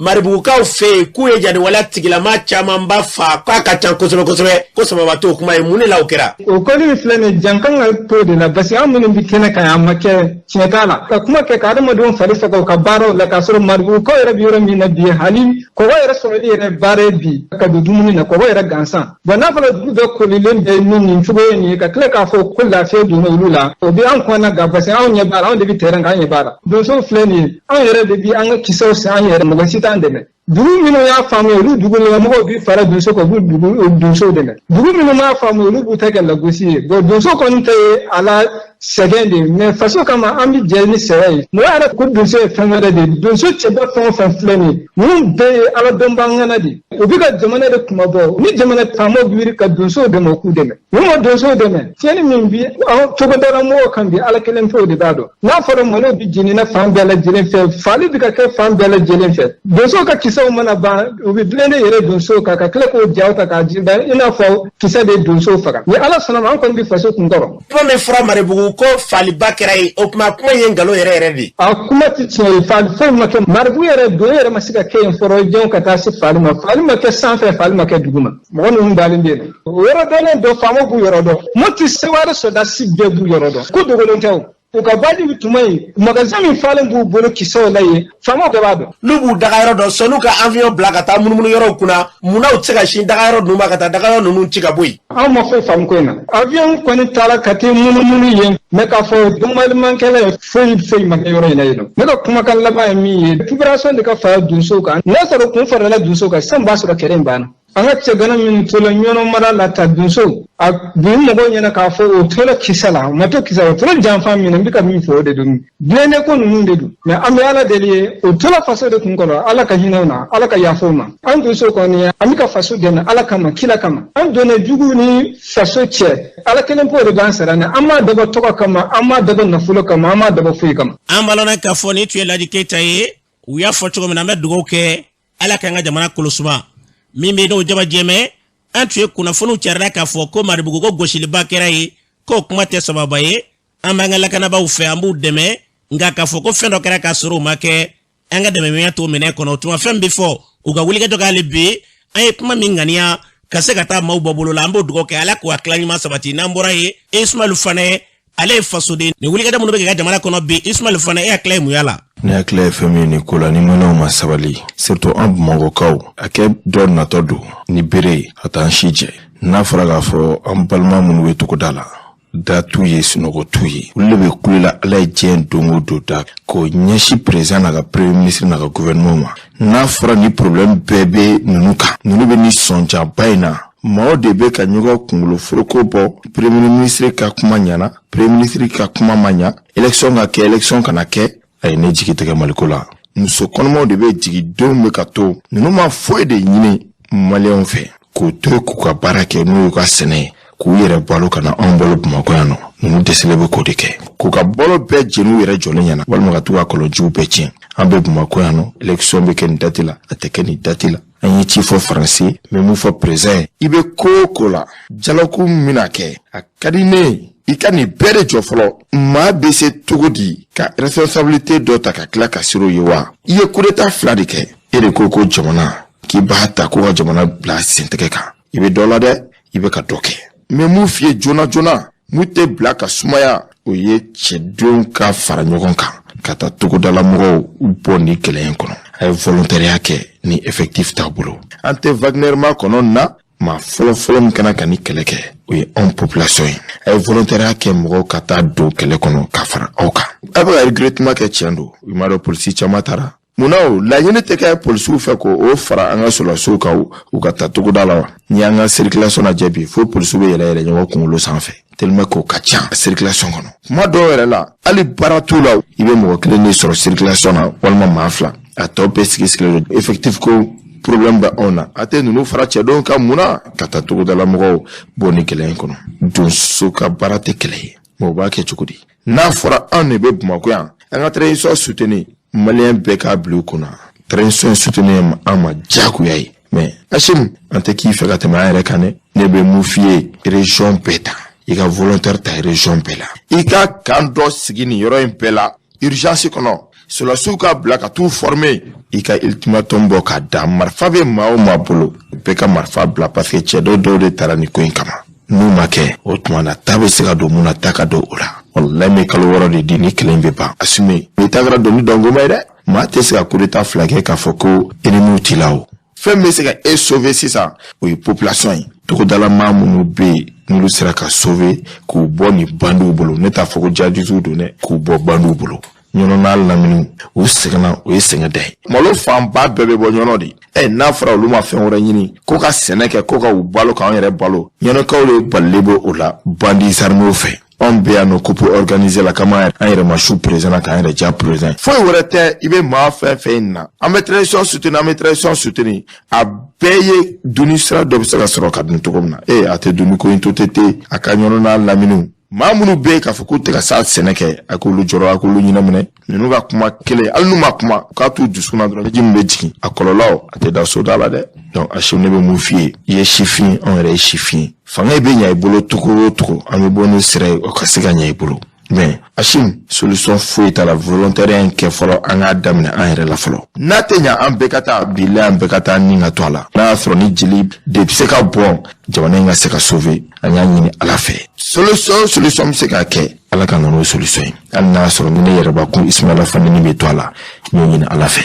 Maribugukaw fɛ yen k'u ye jadiwaleya tigilama camanba fa, k'a ka ca kosɛbɛ kosɛbɛ, ko sababa t'o kuma ye? Mun de la o kɛra? O kɔni min filɛ nin ye, jan kan ka t'o de la, parce que an minnu bɛ kɛnɛ kan, a ma kɛ, tiɲɛ t'a la. Ka kuma kɛ ka adamadenw fari faga u ka baaraw la, k'a sɔrɔ Maribugukaw yɛrɛ bɛ yɔrɔ min na bi, hali kɔgɔ yɛrɛ sɔrɔli yɛrɛ baara ye bi ka don dumuni na, kɔgɔ yɛrɛ gansan. Bon, n'a fɔra dugu bɛɛ kolilen bɛ ni nin cogo ye nin ye, ka tila k'a fɔ ko lafiya donna olu la, o bɛ an kɔnɔna gan, parce que anw ɲɛ b'a la, anw de bɛ terrain kan, an ɲɛ b'a la. Donsow filɛ nin ye, anw yɛrɛ de bi an ka kisɛw san an yɛrɛ, mɔgɔ si t'an dɛmɛ. Dugu minnu y'a faamu, olu dugulamɔgɔw bi fara donso kan, u b'u dugu donsow dɛmɛ. Dugu minnu m'a faamu, olu b'u ta kɛ lagosi ye. Bon, donso kɔni ta ye a la sɛgɛn de ye, mais faso kama an bɛ jɛ ni saya ye. Mɔgɔ yɛrɛ ko donso ye fɛn wɛrɛ de ye. Donso cɛba fɛn o fɛn filɛ nin ye, ninnu bɛɛ ye ala dɔnbaa ŋana de ye. U bɛ ka jamana de kunmabɔ. Ni jamana faamaw bɛ wuli ka donsow dɛmɛ, u k'u dɛmɛ. N'u ma donsow dɛmɛ, tiɲɛni min bi an togodala mɔgɔw kan bi, Ala kelen pewu de b'a dɔn. N'a fɔra malo bi jenina fan bɛɛ lajɛlen fɛ, faali bi ka kɛ fan bɛɛ lajɛlen fɛ, donsow ka kisɛw mana ban, u bɛ blindé yɛrɛ donsow kan, ka tila k'o jaw ta k'a ji i n'a fɔ kisɛ de ye donsow faga. Ni Ala sɔnna ma, an kɔni bɛ faso kunkɔrɔ. Kuma min fɔra Maribugu ko faaliba kɛra yen, o kuma kuma ye nkalon yɛrɛ yɛrɛ de ye. A kuma tɛ tiɲɛ ye, faali foyi ma kɛ Maribugu yɛrɛ. Don yɛrɛ ma se ka kɛ yen fɔlɔ jɛn ka taa se faali ma. Faali ma kɛ sanfɛ, faali ma kɛ dugu ma. Mɔgɔ ninnu dalen bɛ yen, o yɔrɔ dɔnnen don, faamaw b'u yɔrɔ dɔn. Moti, Seware sɔrɔdasi bɛɛ b'u yɔrɔ dɔn, ko dogolen tɛ. O u ka baji bɛ tuma yen, magasin min falen b'u bolo kisɛw la yen, faamaw bɛɛ b'a dɔn. N'u b'u dagayɔrɔ dɔn, sɔnn'u ka avion bila ka taa munumunu yɔrɔw kunna, munna u tɛ se ka sin dagayɔrɔ ninnu ma ka taa dagayɔrɔ ninnu ci ka bɔ yen? Anw ma foyi faamu ko in na. Avion kɔni taara ka taa munumunu yen, mais k'a fɔ dɔnbalimankɛla ye, foyi foyi ma kɛ yɔrɔ in na yen nɔ. Ne ka kumakan laban ye min ye, population de ka fara donsow kan. N'a sɔrɔ kun farala donsow kan sisan, b'a sɔrɔ kɛlɛ in banna. An ka cɛgana minnu tola Ɲɔnɔ mara la ta, donso a bi mɔgɔw ɲɛna k'a fɔ o tola kisɛ la, o ma to kisɛ la, o tola janfa min na, n bɛ ka min fɔ, o de don, blindé ko ninnu de don. Mais an bɛ Ala deli ye, o tola faso de kun kɔrɔ, Ala ka hinɛ u na, Ala ka yafa u ma. An donso kɔni, an bɛ ka faso dɛmɛ Ala kama, kila kama. An donna jugu ni faso cɛ, Ala kelen po de b'an sara. Ni an m'a dabɔ tɔgɔ kama, an m'a dabɔ nafolo kama, an m'a dabɔ foyi kama. An b'a lɔn k'a fɔ nin tun ye Laji Keyita ye. U y'a fɔ cogo min na, an bɛ dugawu kɛ, Ala k'an ka jamana kolosuma. Min bɛ n'o jaba jɛmɛ, an tun ye kunnafoniw carila k'a fɔ ko Maribugu ko gosiliba kɛra yen, k'o kuma tɛ sababa ye. An b'an ka lakanabaaw fɛ, an b'u dɛmɛ, nka k'a fɔ ko fɛn dɔ kɛra k'a sɔrɔ o ma kɛ, an ka dɛmɛya t'o minɛ kɔnɔ. O tuma fɛn bɛ fɔ u ka wulikajɔ k'ale bi an ye kuma min ŋaniya ka se ka taa maaw bɔ bolo la, an b'o dugawu kɛ, Ala k'o hakilila ɲuman sabati. N'an bɔra yen, Ismaɛl Fanɛ, ale ye fasoden. Nin wulikajɔ minnu bɛ kɛ ka jamana kɔnɔ bi, Ismaɛl Fanɛ, e hakilila ye mun y'a la? Ne hakilila ye fɛn min ye nin ko la, ni maliyɛnw ma sabali, surtout an Bamakɔkaw, a kɛ dɔ natɔ don ni bere ye a t'an si jɛ. N'a fɔra k'a fɔ an balima minnu bɛ togoda la, da t'u ye, sunɔgɔ t'u ye, olu de bɛ kule la Ala ye diɲɛ don o don da k'o ɲɛsin président n'a ka premier ministre n'a ka gouvernement ma. N'a fɔra ni problème bɛɛ bɛ ninnu kan, ninnu bɛ ni sɔnjaba in na, maaw de bɛ ka ɲɔgɔn kunkolo foroko bɔ. Premier ministre ka kuma ɲana, premier ministre ka kuma ma ɲa, élection ka kɛ, élection kana kɛ, a ye ne jigi tigɛ Maliko la. Muso kɔnɔmaw de bɛ jigin, denw bɛ ka to. Ninnu ma foyi de ɲini maliyɛnw fɛ k'u to k'u ka baara kɛ, n'u y'u ka sɛnɛ ye, k'u yɛrɛ balo, ka na anw balo Bamakɔ yan nɔ. Ninnu dɛsɛlen bɛ k'o de kɛ, k'u ka balo bɛɛ jeni u yɛrɛ jɔlen ɲɛna, walima ka t'u ka kɔlɔnjiw bɛɛ tiɲɛ. An bɛ Bamakɔ yan nɔ, élection bɛ kɛ nin date la, a tɛ kɛ nin date la. An ye ci fɔ Faransi, n bɛ mun fɔ président ye? I bɛ ko o ko la, dialogue min bɛna kɛ, a ka di ne ye i ka nin bɛɛ de jɔ fɔlɔ. Maa bɛ se cogo di ka responsabilité dɔ ta ka tila ka siran o ye wa? I ye coup d'état fila de kɛ. E de ko ko jamana k'i b'a ta ko ka jamana bila sentɛgɛ kan. I bɛ dɔ la dɛ, i bɛ ka dɔ kɛ. N bɛ mun f'i ye joona joona, mun tɛ bila ka sumaya, o ye cɛdenw ka fara ɲɔgɔn kan ka taa togodalamɔgɔw bɔ nin gɛlɛya in kɔnɔ. A ye volontariat kɛ ni effectif t'a bolo. An tɛ Wagner ma kɔnɔ na. Maa fɔlɔfɔlɔ min kana ka ni kɛlɛ kɛ, o ye anw population ye. A ye volontariat kɛ, mɔgɔw ka taa don kɛlɛ kɔnɔ ka fara aw kan. A bɛ ka recrutement kɛ, tiɲɛ don, i m'a dɔn polisi caman taara. Munna o laɲini tɛ kɛ polisiw fɛ ko o fara an ka sɔrɔdasiw kan, u ka taa togoda la wa? N'i y'an ka circulation lajɛ bi, fo polisiw bɛ yɛlɛ yɛlɛ ɲɔgɔn kunkolo sanfɛ tellement k'o ka ca circulation kɔnɔ. Kuma dɔw yɛrɛ la, hali baara t'u la, i bɛ mɔgɔ kelen de sɔrɔ circulation na walima maa fila, a tɔ bɛɛ sigi sigilen don. Effectif ko problème bɛ anw na. A tɛ ninnu fara cɛdenw kan mun na ka taa togodala mɔgɔw bɔ ni gɛlɛya in kɔnɔ? Donso ka baara tɛ kɛlɛ ye, mais u b'a kɛ cogo di? N'a fɔra anw de bɛ Bamakɔ yan, an ka transition soutenir, maliyɛn bɛɛ k'a bila u kunna, transition soutenir an ma diyagoya ye. Mais Assimi, an tɛ k'i fɛ ka tɛmɛ an yɛrɛ kan dɛ. Ne bɛ mun f'i ye? Région bɛɛ ta, i ka volontaire ta région bɛɛ la, i ka camp dɔ sigi nin yɔrɔ in bɛɛ la urgence kɔnɔ, sɔrɔdasiw ka bila ka t'u former. I ka ultimatum bɔ k'a da, marifa bɛ maa o maa bolo, bɛɛ ka marifa bila, parce que cɛ dɔw dɔw de taara nin ko in kama. N'u ma kɛ, o tuma na ta bɛ se ka don mun na, ta ka don o la. Walayi, n bɛ kalo 6 de di, ni kɛlɛ in bɛ ban. Assimi, i ta kɛra doni dɔnkoma ye dɛ. Maa tɛ se ka coup d'état fila kɛ k'a fɔ ko ennemiw t'i la. O fɛn bɛ se ka e sauver sisan, o ye population ye. Togodala maa minnu bɛ yen, n'olu sera ka sauver k'u bɔ nin bandiw bolo, ne t'a fɔ ko jihadisiw don dɛ, k'u bɔ bandiw bolo. Ɲɔnɔ n'a lamini, u sɛgɛnna, o ye sɛgɛn da ye. Malo fanba bɛɛ bɛ bɔ Ɲɔnɔ de. Ɛ, n'a fɔra olu ma fɛn wɛrɛ ɲini ko ka sɛnɛ kɛ, ko ka u balo, k'an yɛrɛ balo, Ɲɔnɔkaw de balilen bɛ o la bandits armés fɛ. Anw bɛ yan nɔ coup organisé la kama, an yɛrɛ ma su président na, k'an yɛrɛ ja président. Foyi wɛrɛ tɛ. I bɛ maa fɛn fɛn in na, an bɛ transition soutenir, an bɛ transition soutenir, a bɛɛ ye dunni sira dɔ bɛ se ka sɔrɔ ka dun cogo min na. Ee, a tɛ dunni ko in to ten ten. A ka Ɲɔnɔ n'a laminiw, maa minnu bɛ yen k'a fɔ k'u tɛ ka s'a sɛnɛ kɛ, a k'olu jɔrɔ, a k'olu ɲɛnaminɛ. Ninnu ka kuma kelen, hali n'u ma kuma, u k'a t'u dusu na dɔrɔn, ji min bɛ jigin, a kɔlɔlɔ a tɛ da soda la dɛ. Donc Assimi, ne bɛ mun f'i ye? I ye sifin, anw yɛrɛ ye sifin. Fanga bɛ ɲɛ i bolo cogo o cogo, an bɛ bɔ n'o sira ye, o ka se ka ɲɛ i bolo. Mais Assimi, solution foyi t'a la, volontariat in kɛ fɔlɔ, an k'a daminɛ an yɛrɛ la fɔlɔ. N'a tɛ ɲɛ, an bɛɛ ka taa bilahi, an bɛɛ ka taa ni ka to a la. N'a y'a sɔrɔ ni jeli de bɛ se ka bɔn, jamana in ka se ka sauver, an y'a ɲini Ala fɛ. Solution bɛ se ka kɛ, Ala ka na n'o solution ye. Hali n'a y'a sɔrɔ ni ne yɛrɛbakun Ismaila Faneni bɛ to a la, n y'o ɲini Ala fɛ.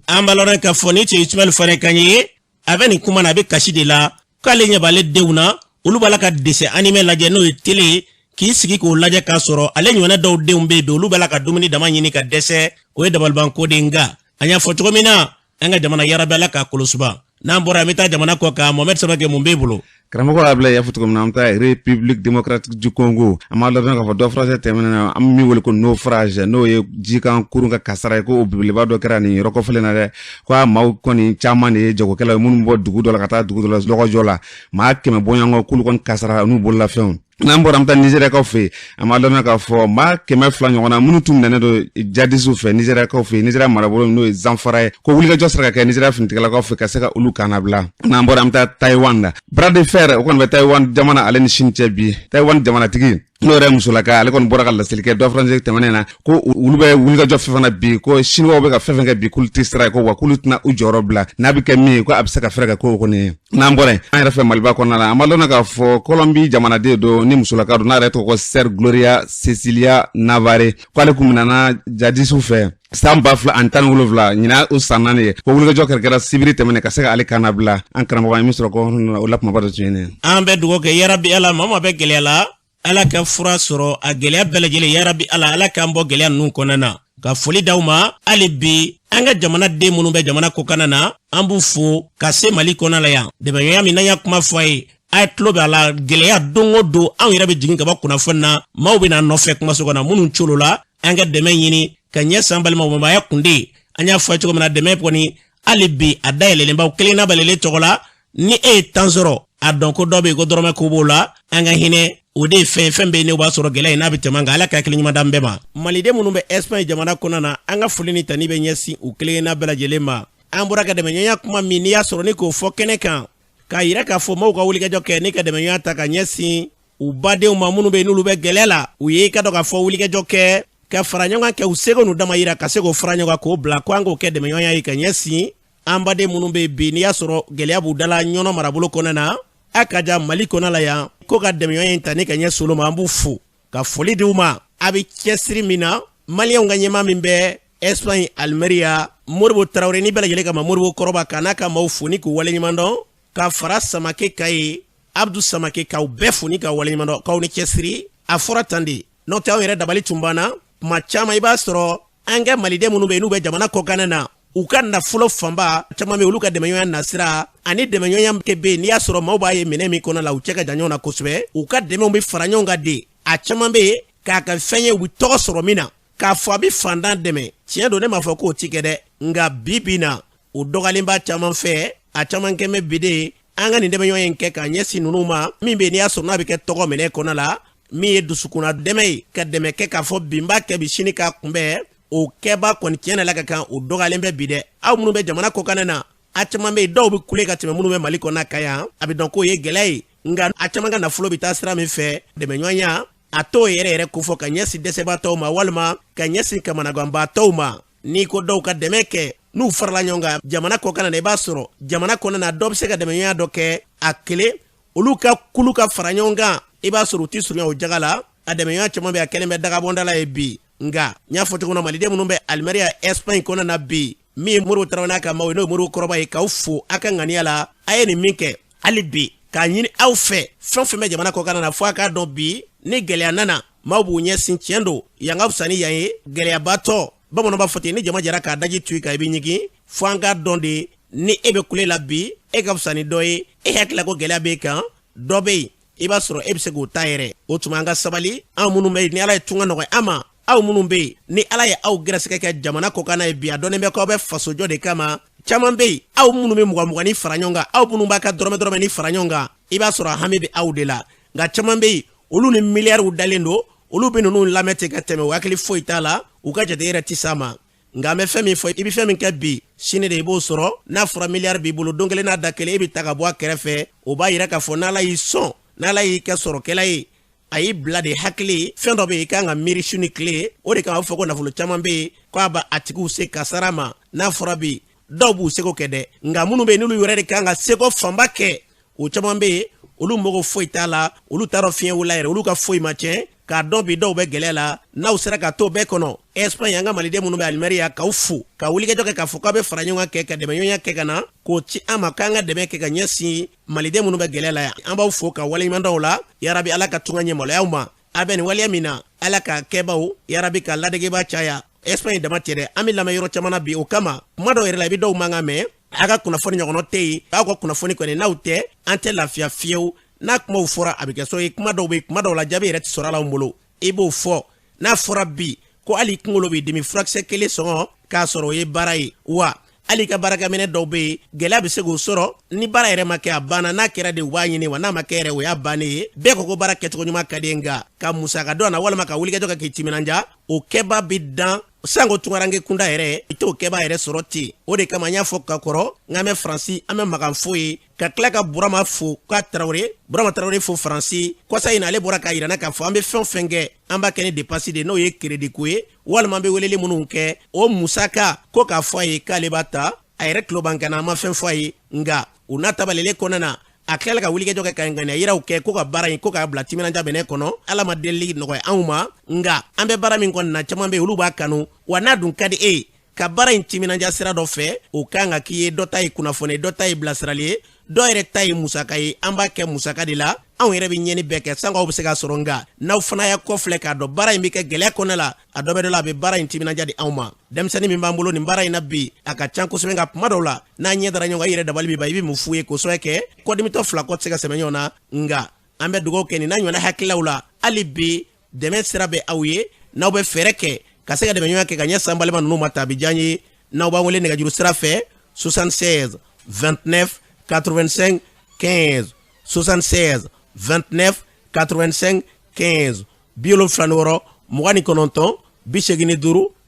An b'a lɔn k'a fɔ ni cɛ Ismail Fane kan ye, a bɛ nin kuma na, a bɛ kasi de la k'ale ɲɛ b'ale denw na, olu b'a la ka dessin animé lajɛ, n'o ye télé ye, k'i sigi k'o lajɛ, k'a sɔrɔ ale ɲɔgɔnna dɔw denw bɛ yen bi, olu b'a la ka dumuni dama ɲini ka dɛsɛ. O ye dabalibanko de. Nka an y'a fɔ cogo min na, an ka jamana, yarabi Ala k'a kolosuba. N'an bɔra, an bɛ taa jamana kɔ kan. Mohamed Samake, mun b'e bolo? Karamɔgɔ Abila, y'a fɔ cogo min na, an bɛ taa République démocratique du Congo. An b'a dɔn k'a fɔ dɔ furasɛ tɛmɛnen na, an bɛ min wele ko naufrage, n'o ye jikan kurun ka kasara ye, ko o belebeleba dɔ kɛra nin yɔrɔ kɔfɛlen na dɛ. Ko a maaw kɔni caman de ye jagokɛlaw ye, minnu bɔ dugu dɔ la ka taa dugu dɔ la lɔgɔjɔ la, maa 100 bɔɲɔgɔn k'olu kɔni kasara n'u bololafɛnw. N'an bɔra, an bɛ taa Nizeriyakaw fɛ yen. An b'a dɔn k'a fɔ maa 200 ɲɔgɔn na minnu tun minɛnen don jadisiw fɛ Nizeriyakaw fɛ yen, Nizeriya marabolo n'o ye Zanfara ye, ko wulikajɔ sera ka kɛ Nizeriya finitigilakaw fɛ ka se ka olu kannabila. N'an bɔra, an bɛ taa Tayiwan la. Bras de fer o kɔni bɛ Tayiwan jamana ale ni Chine cɛ bi. Tayiwan jamanatigi, n'o yɛrɛ musolaka, ale kɔni bɔra ka laseli kɛ dɔ furancɛ tɛmɛnen na, ko olu bɛ wulikajɔ fɛn fɛn na bi, ko siniwaw bɛ ka fɛn fɛn kɛ bi, k'olu tɛ sira ye, ko wa k'olu tɛna u jɔyɔrɔ bila, n'a bɛ kɛ min ye, ko a bɛ se ka fɛɛrɛ kɛ k'o kɔni ye. N'an bɔra yen, an yɛrɛ fɛ Maliba kɔnɔna la, an b'a dɔn k'a fɔ Kɔlɔnbi jamanaden don ni musolaka don, n'a yɛrɛ tɔgɔ ko Sɛri Gloria Cecilia Navare, k'ale kun minɛna jadisiw fɛ san 2017, ɲinan o san 4 ye, ko wulikajɔ kɛra sibiri tɛmɛnen ka se ka ale kannabila. An karamɔgɔ, an ye min sɔrɔ kɔ o la, kumaba dɔ tun ye nin ye. An bɛ dugawu kɛ, yarabi Ala, maa maa bɛ gɛlɛya la, Ala ka fura sɔrɔ a gɛlɛya bɛɛ lajɛlen. Yarabi Ala, Ala k'an bɔ gɛlɛya ninnu kɔnɔna na. Ka foli d'aw ma hali bi, an ka jamana den minnu bɛ jamana kɔkanna na, an b'u fo ka se Mali kɔnɔna la yan. Dɛmɛɲɔgɔnya min n'an y'a kuma fɔ a ye, a ye tulo bɛ a la. Gɛlɛya don o don, anw yɛrɛ bɛ jigin ka bɔ kunnafoni na, maaw bɛ n'an nɔfɛ kumaso kɔnɔ minnu colo la, an ka dɛmɛ ɲini ka ɲɛ san balimaw ma. A y'a kunde, an y'a fɔ cogo min na, dɛmɛ kɔni hali bi a dayɛlɛlen b'aw kelen n'a balelen tɔgɔ la. Ni e ye tan sɔrɔ, a dɔn ko dɔ bɛ yen ko dɔrɔmɛ ko b'o la. An ka hinɛ, o de ye fɛn fɛn bɛ yen, ne b'a sɔrɔ gɛlɛya in n'a bɛ tɛmɛ an kan. Ala ka hakili ɲuman d'an bɛɛ ma. Maliden minnu bɛ Espagne jamana kɔnɔ na, an ka foli ni tani bɛ ɲɛsin u kelenkelenna bɛɛ lajɛlen ma. An bɔra ka dɛmɛɲɔgɔnya kuma min, n'i y'a sɔrɔ ni k'o fɔ kɛnɛ kan, k'a yira k'a fɔ maaw ka wulikajɔ kɛ ni ka dɛmɛɲɔgɔnya ta ka ɲɛsin u badenw ma minnu bɛ yen n'olu bɛ gɛlɛya la. U ye i ka dɔn k'a fɔ wulikajɔ kɛ ka fara ɲɔgɔn kan kɛ u seko n'u dama yira ka se k'o fara ɲɔgɔn kan k'o bila, ko an k'o kɛ dɛmɛɲɔgɔnya ye ka ɲɛsin an baden minnu bɛ bi, n'i y'a sɔrɔ gɛlɛya b'u da la Ɲɔnɔ marabolo kɔnɔna na, a ka ja Mali kɔnɔ la yan, ko ka dɛmɛɲɔgɔnya in ta ni ka ɲɛsin olu ma. An b'u fo ka foli di u ma a bɛ cɛsiri min na. Maliyɛnw ka ɲɛmaa min bɛ Espagne, Almeria, Moribo Tarawele, ni bɛɛ lajɛlen kama Moribo Kɔrɔba, ka n'a ka maaw fo ni k'u waleɲuman dɔn. Ka fara Samake kan ye, Abdu Samake, k'aw bɛɛ fo ni ka waleɲuman dɔn, k'aw ni cɛsiri. A fɔra tan de, n'o tɛ aw yɛrɛ dabali tun banna. Tuma caman i b'a sɔrɔ an ka maliden minnu bɛ yen n'u bɛ jamana kɔkanna na, u ka nafolo fanba caman bɛ olu ka dɛmɛɲɔgɔnya nasira ani dɛmɛɲɔgɔnya kɛ bɛ yen. N'i y'a sɔrɔ maaw b'a ye minɛ min kɔnɔ la, u cɛ ka jan ɲɔgɔn na kosɛbɛ. U ka dɛmɛw bɛ fara ɲɔgɔn kan de. A caman bɛ yen k'a ka fɛn ye, u bɛ tɔgɔ sɔrɔ min na k'a fɔ a bɛ fantan dɛmɛ. Tiɲɛ don, ne m'a fɔ k'o ti kɛ dɛ, nka bi bi na o dɔgɔyalenba caman fɛ. A caman kɛn bɛ bi de an ka nin dɛmɛɲɔgɔnya in kɛ k'a ɲɛsin ninnu ma, min bɛ yen n'i y'a sɔrɔ n'a bɛ kɛ tɔgɔ minɛ kɔnɔ la, min ye dusukunna dɛmɛ ye, ka dɛmɛ kɛ k'a fɔ bi n b'a kɛ bi, sini k'a kunbɛn. O kɛba kɔni, tiɲɛ la ka kan, o dɔgɔyalen bɛ bi dɛ. Aw minnu bɛ jamana kɔkanna na, a caman bɛ yen, dɔw bɛ kule ka tɛmɛ minnu bɛ Mali kɔnɔ kan yan. A bɛ dɔn k'o ye gɛlɛya ye, nka a caman ka nafolo bɛ taa sira min fɛ, dɛmɛɲɔgɔnya a t'o yɛrɛ yɛrɛ kofɔ ka ɲɛsin dɛsɛbaatɔw ma walima ka ɲɛsin kamanaganbaatɔw ma. N'i ko dɔw ka dɛmɛ kɛ n'u farala ɲɔgɔn kan jamana kɔkan na, i b'a sɔrɔ jamana kɔnɔna na dɔ bɛ se ka dɛmɛɲɔgɔnya dɔ kɛ a kelen. Olu ka kulu ka fara ɲɔgɔn kan, i b'a sɔrɔ u tɛ surunya o jaga la. A dɛmɛɲɔgɔnya caman bɛ, a kɛlen bɛ dagabɔndala ye bi. Nka n y'a fɔ cogo min na, maliden minnu bɛ Alimeriya, Ɛsipaɲi kɔnɔna na bi, min ye Modibo Tarawele n'a ka maaw ye, n'o ye Modibo kɔrɔba ye, k'aw fo a ka ŋaniya la. A ye nin min kɛ, hali bi k'a ɲini aw fɛ, fɛn o fɛn bɛ jamana kɔkan na, fo a k'a dɔn bi ni gɛlɛya nana, maaw b'u ɲɛsin. Tiɲɛ don, yan ka fisa ni yan ye. Gɛlɛyabatɔ, bamananw b'a fɔ ten, ni jama jɛra k'a daji tu i kan, i bɛ ɲigin. Fo an k'a dɔn de, ni e bɛ kule la bi, e ka fisa ni dɔ ye. E hakili la ko gɛlɛya b'e kan, dɔ bɛ yen, i b'a sɔrɔ e bɛ se k'o ta yɛrɛ. O tuma an ka sabali, anw minnu bɛ yen ni Ala ye tunga nɔgɔya an ma, aw minnu bɛ yen ni Ala ye aw gɛrɛsɛgɛ kɛ jamana kɔkanna ye bi, a dɔnnen bɛ k'aw bɛ fasojɔ de kama. Caman bɛ yen, aw minnu bɛ mugan muganni fara ɲɔgɔn kan, aw minnu b'a ka dɔrɔmɛ dɔrɔmɛni fara ɲɔgɔn kan, i b'a sɔrɔ a hami bɛ aw de la. Nka caman bɛ yen, olu ni miliyariw dalen don, olu bɛ ninnu lamɛn ten ka tɛmɛ, u hakili foyi t'a la, u ka jate yɛrɛ tɛ s'a ma. Nka an bɛ fɛn min fɔ, i bɛ fɛn min kɛ bi, sini de i b'o sɔrɔ. N'a fɔra miliyari b'i bolo, don kelen n'a da kelen, e bɛ ta ka bɔ a kɛrɛfɛ. O b'a yira k'a fɔ n'Ala y'i sɔn, n'Ala y'i kɛ sɔrɔkɛla ye, a y'i bila de hakili. Fɛn dɔ bɛ yen, i kan ka miiri su ni tile. O de kama a bɛ fɔ ko nafolo caman bɛ yen ko a b'a a tigiw se kasara ma. N'a fɔra bi, dɔw b'u seko kɛ dɛ, nka minnu bɛ yen n'olu yɛrɛ de kan ka seko fanba kɛ, o caman bɛ yen, olu mago foyi t'a la, olu t'a dɔn fiɲɛ wula yɛrɛ, olu ka foyi ma tiɲɛ. K'a dɔn bi dɔw bɛ gɛlɛya la, n'aw sera ka to bɛɛ kɔnɔ Espagne, an ka maliden minnu bɛ Alimeriya, k'aw fo ka wulikajɔ kɛ k'a fɔ k'aw bɛ fara ɲɔgɔn kan kɛ ka dɛmɛɲɔgɔnya kɛ ka na k'o ci an ma, k'an ka dɛmɛ kɛ ka ɲɛsin maliden minnu bɛ gɛlɛya la yan. An b'aw fo ka waleɲuman dɔn o la. Yarabi, Ala ka tunga ɲɛ maloyaw ma. A bɛ nin waleya min na, Ala ka kɛbaw, yarabi, ka ladegeba caya. Espagne dama tɛ dɛ, an bɛ lamɛn yɔrɔ caman na bi. O kama kuma dɔw yɛrɛ la, i bɛ dɔw mankan mɛn. A ka kunnafoni ɲɔgɔnna tɛ yen. Aw ka kunnafoni kɔni, n'aw tɛ, an tɛ lafiya fiyewu. N'a kumaw fɔra, a bɛ kɛ so ye. Kuma dɔw bɛ, kuma dɔw la, jaabi yɛrɛ tɛ sɔrɔ a la anw bolo. I b'o fɔ, n'a fɔra bi ko hali kunkolo b'i dimi, furakisɛ kelen sɔngɔ k'a sɔrɔ, o ye baara ye wa? Hali ka baarakɛminɛ dɔw bɛ yen, gɛlɛya bɛ se k'o sɔrɔ. Ni baara yɛrɛ ma kɛ, a banna. N'a kɛra de, u b'a ɲini wa? N'a ma kɛ yɛrɛ, o y'a bannen ye. Bɛɛ ko ko baara kɛcogo ɲuman ka di, nka ka musaka dɔn na walima ka wulikajɔ kɛ k'i timinanja, o kɛba bɛ dan sanko tunkaranke kunda yɛrɛ, i t'o kɛba yɛrɛ sɔrɔ ten. O de kama n y'a fɔ ka kɔrɔ n k'an bɛ Faransi, an bɛ Makan fo ye, ka tila ka Burama fo, k'a Tarawele, Burama Tarawele fo Faransi. Kɔsa in na, ale bɔra k'a yira k'a fɔ an bɛ fɛn o fɛn kɛ, an b'a kɛ ni dépense de, n'o ye crédit ko ye walima an bɛ weleli minnu kɛ, o musaka ko k'a fɔ a ye k'ale b'a ta. A yɛrɛ tulo b'an kan na, an ma fɛn fɔ a ye, nka u n'a tabalelen kɔnɔna na, a tilala ka wulikajɔ kɛ ka ŋaniya yiraw kɛ ko ka baara in ko k'a bila timinanja bɛnɛ kɔnɔ. Ala ma delili nɔgɔya anw ma, nka an bɛ baara min kɔni na, caman bɛ yen, olu b'a kanu wa. N'a dun ka di e ye ka baara in timinanja sira dɔ fɛ, o kan ka k'i ye. Dɔ ta ye kunnafoni, dɔ ta ye bilasirali ye, dɔ yɛrɛ ta ye musaka ye. An b'a kɛ musaka de la, anw yɛrɛ bɛ ɲɛni bɛɛ kɛ sanko aw bɛ se k'a sɔrɔ. Nka n'aw fana y'a kɔfilɛ k'a dɔn baara in bɛ kɛ gɛlɛya kɔnɔna la, a dɔ bɛ dɔ la, a bɛ baara in timinanja di anw ma. Denmisɛnnin min b'an bolo nin baara in na bi, a ka ca kosɛbɛ, nka kuma dɔw la, n'a ɲɛ dara ɲɔgɔn kan, i yɛrɛ dabali bɛ ban, i bɛ mun f'u ye kosɛbɛ kɛ. Kɔdimitɔ fila kɔ tɛ se ka sɛmɛ ɲɔgɔn na, nka an bɛ dugawu kɛ nin n'a ɲɔgɔnna hakililaw la. Hali bi dɛmɛ sira bɛ aw ye, n'aw bɛ fɛɛrɛ kɛ ka se ka dɛmɛ ɲɔgɔn kɛ ka ɲɛ an balima ninnu ma, ta bɛ diya an ye. N'aw b'an wele nɛgɛjuru sira fɛ, 76 29 85 15, 76 29 85 15, 76 29 85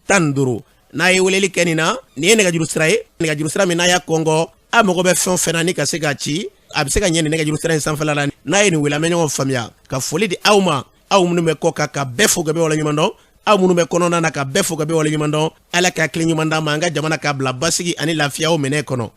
15. N'a ye weleli kɛ nin na, nin ye nɛgɛjuru sira ye, nɛgɛjuru sira min n'a y'a kɔngɔ, a mago bɛ fɛn o fɛn na ni ka se k'a ci, a bɛ se ka ɲɛ nin nɛgɛjuru sira in sanfɛla la. N'a ye nin wele, an bɛ ɲɔgɔn faamuya. Ka foli di aw ma, aw minnu bɛ kɔ kan, ka bɛɛ fo ka bɛɛ waleɲuman dɔn. Aw minnu bɛ kɔnɔna na, ka bɛɛ fo ka bɛɛ waleɲuman dɔn. Ala ka hakili ɲuman d'an ma, an ka jamana k'a bila basigi ani lafiyaw minɛ kɔnɔ.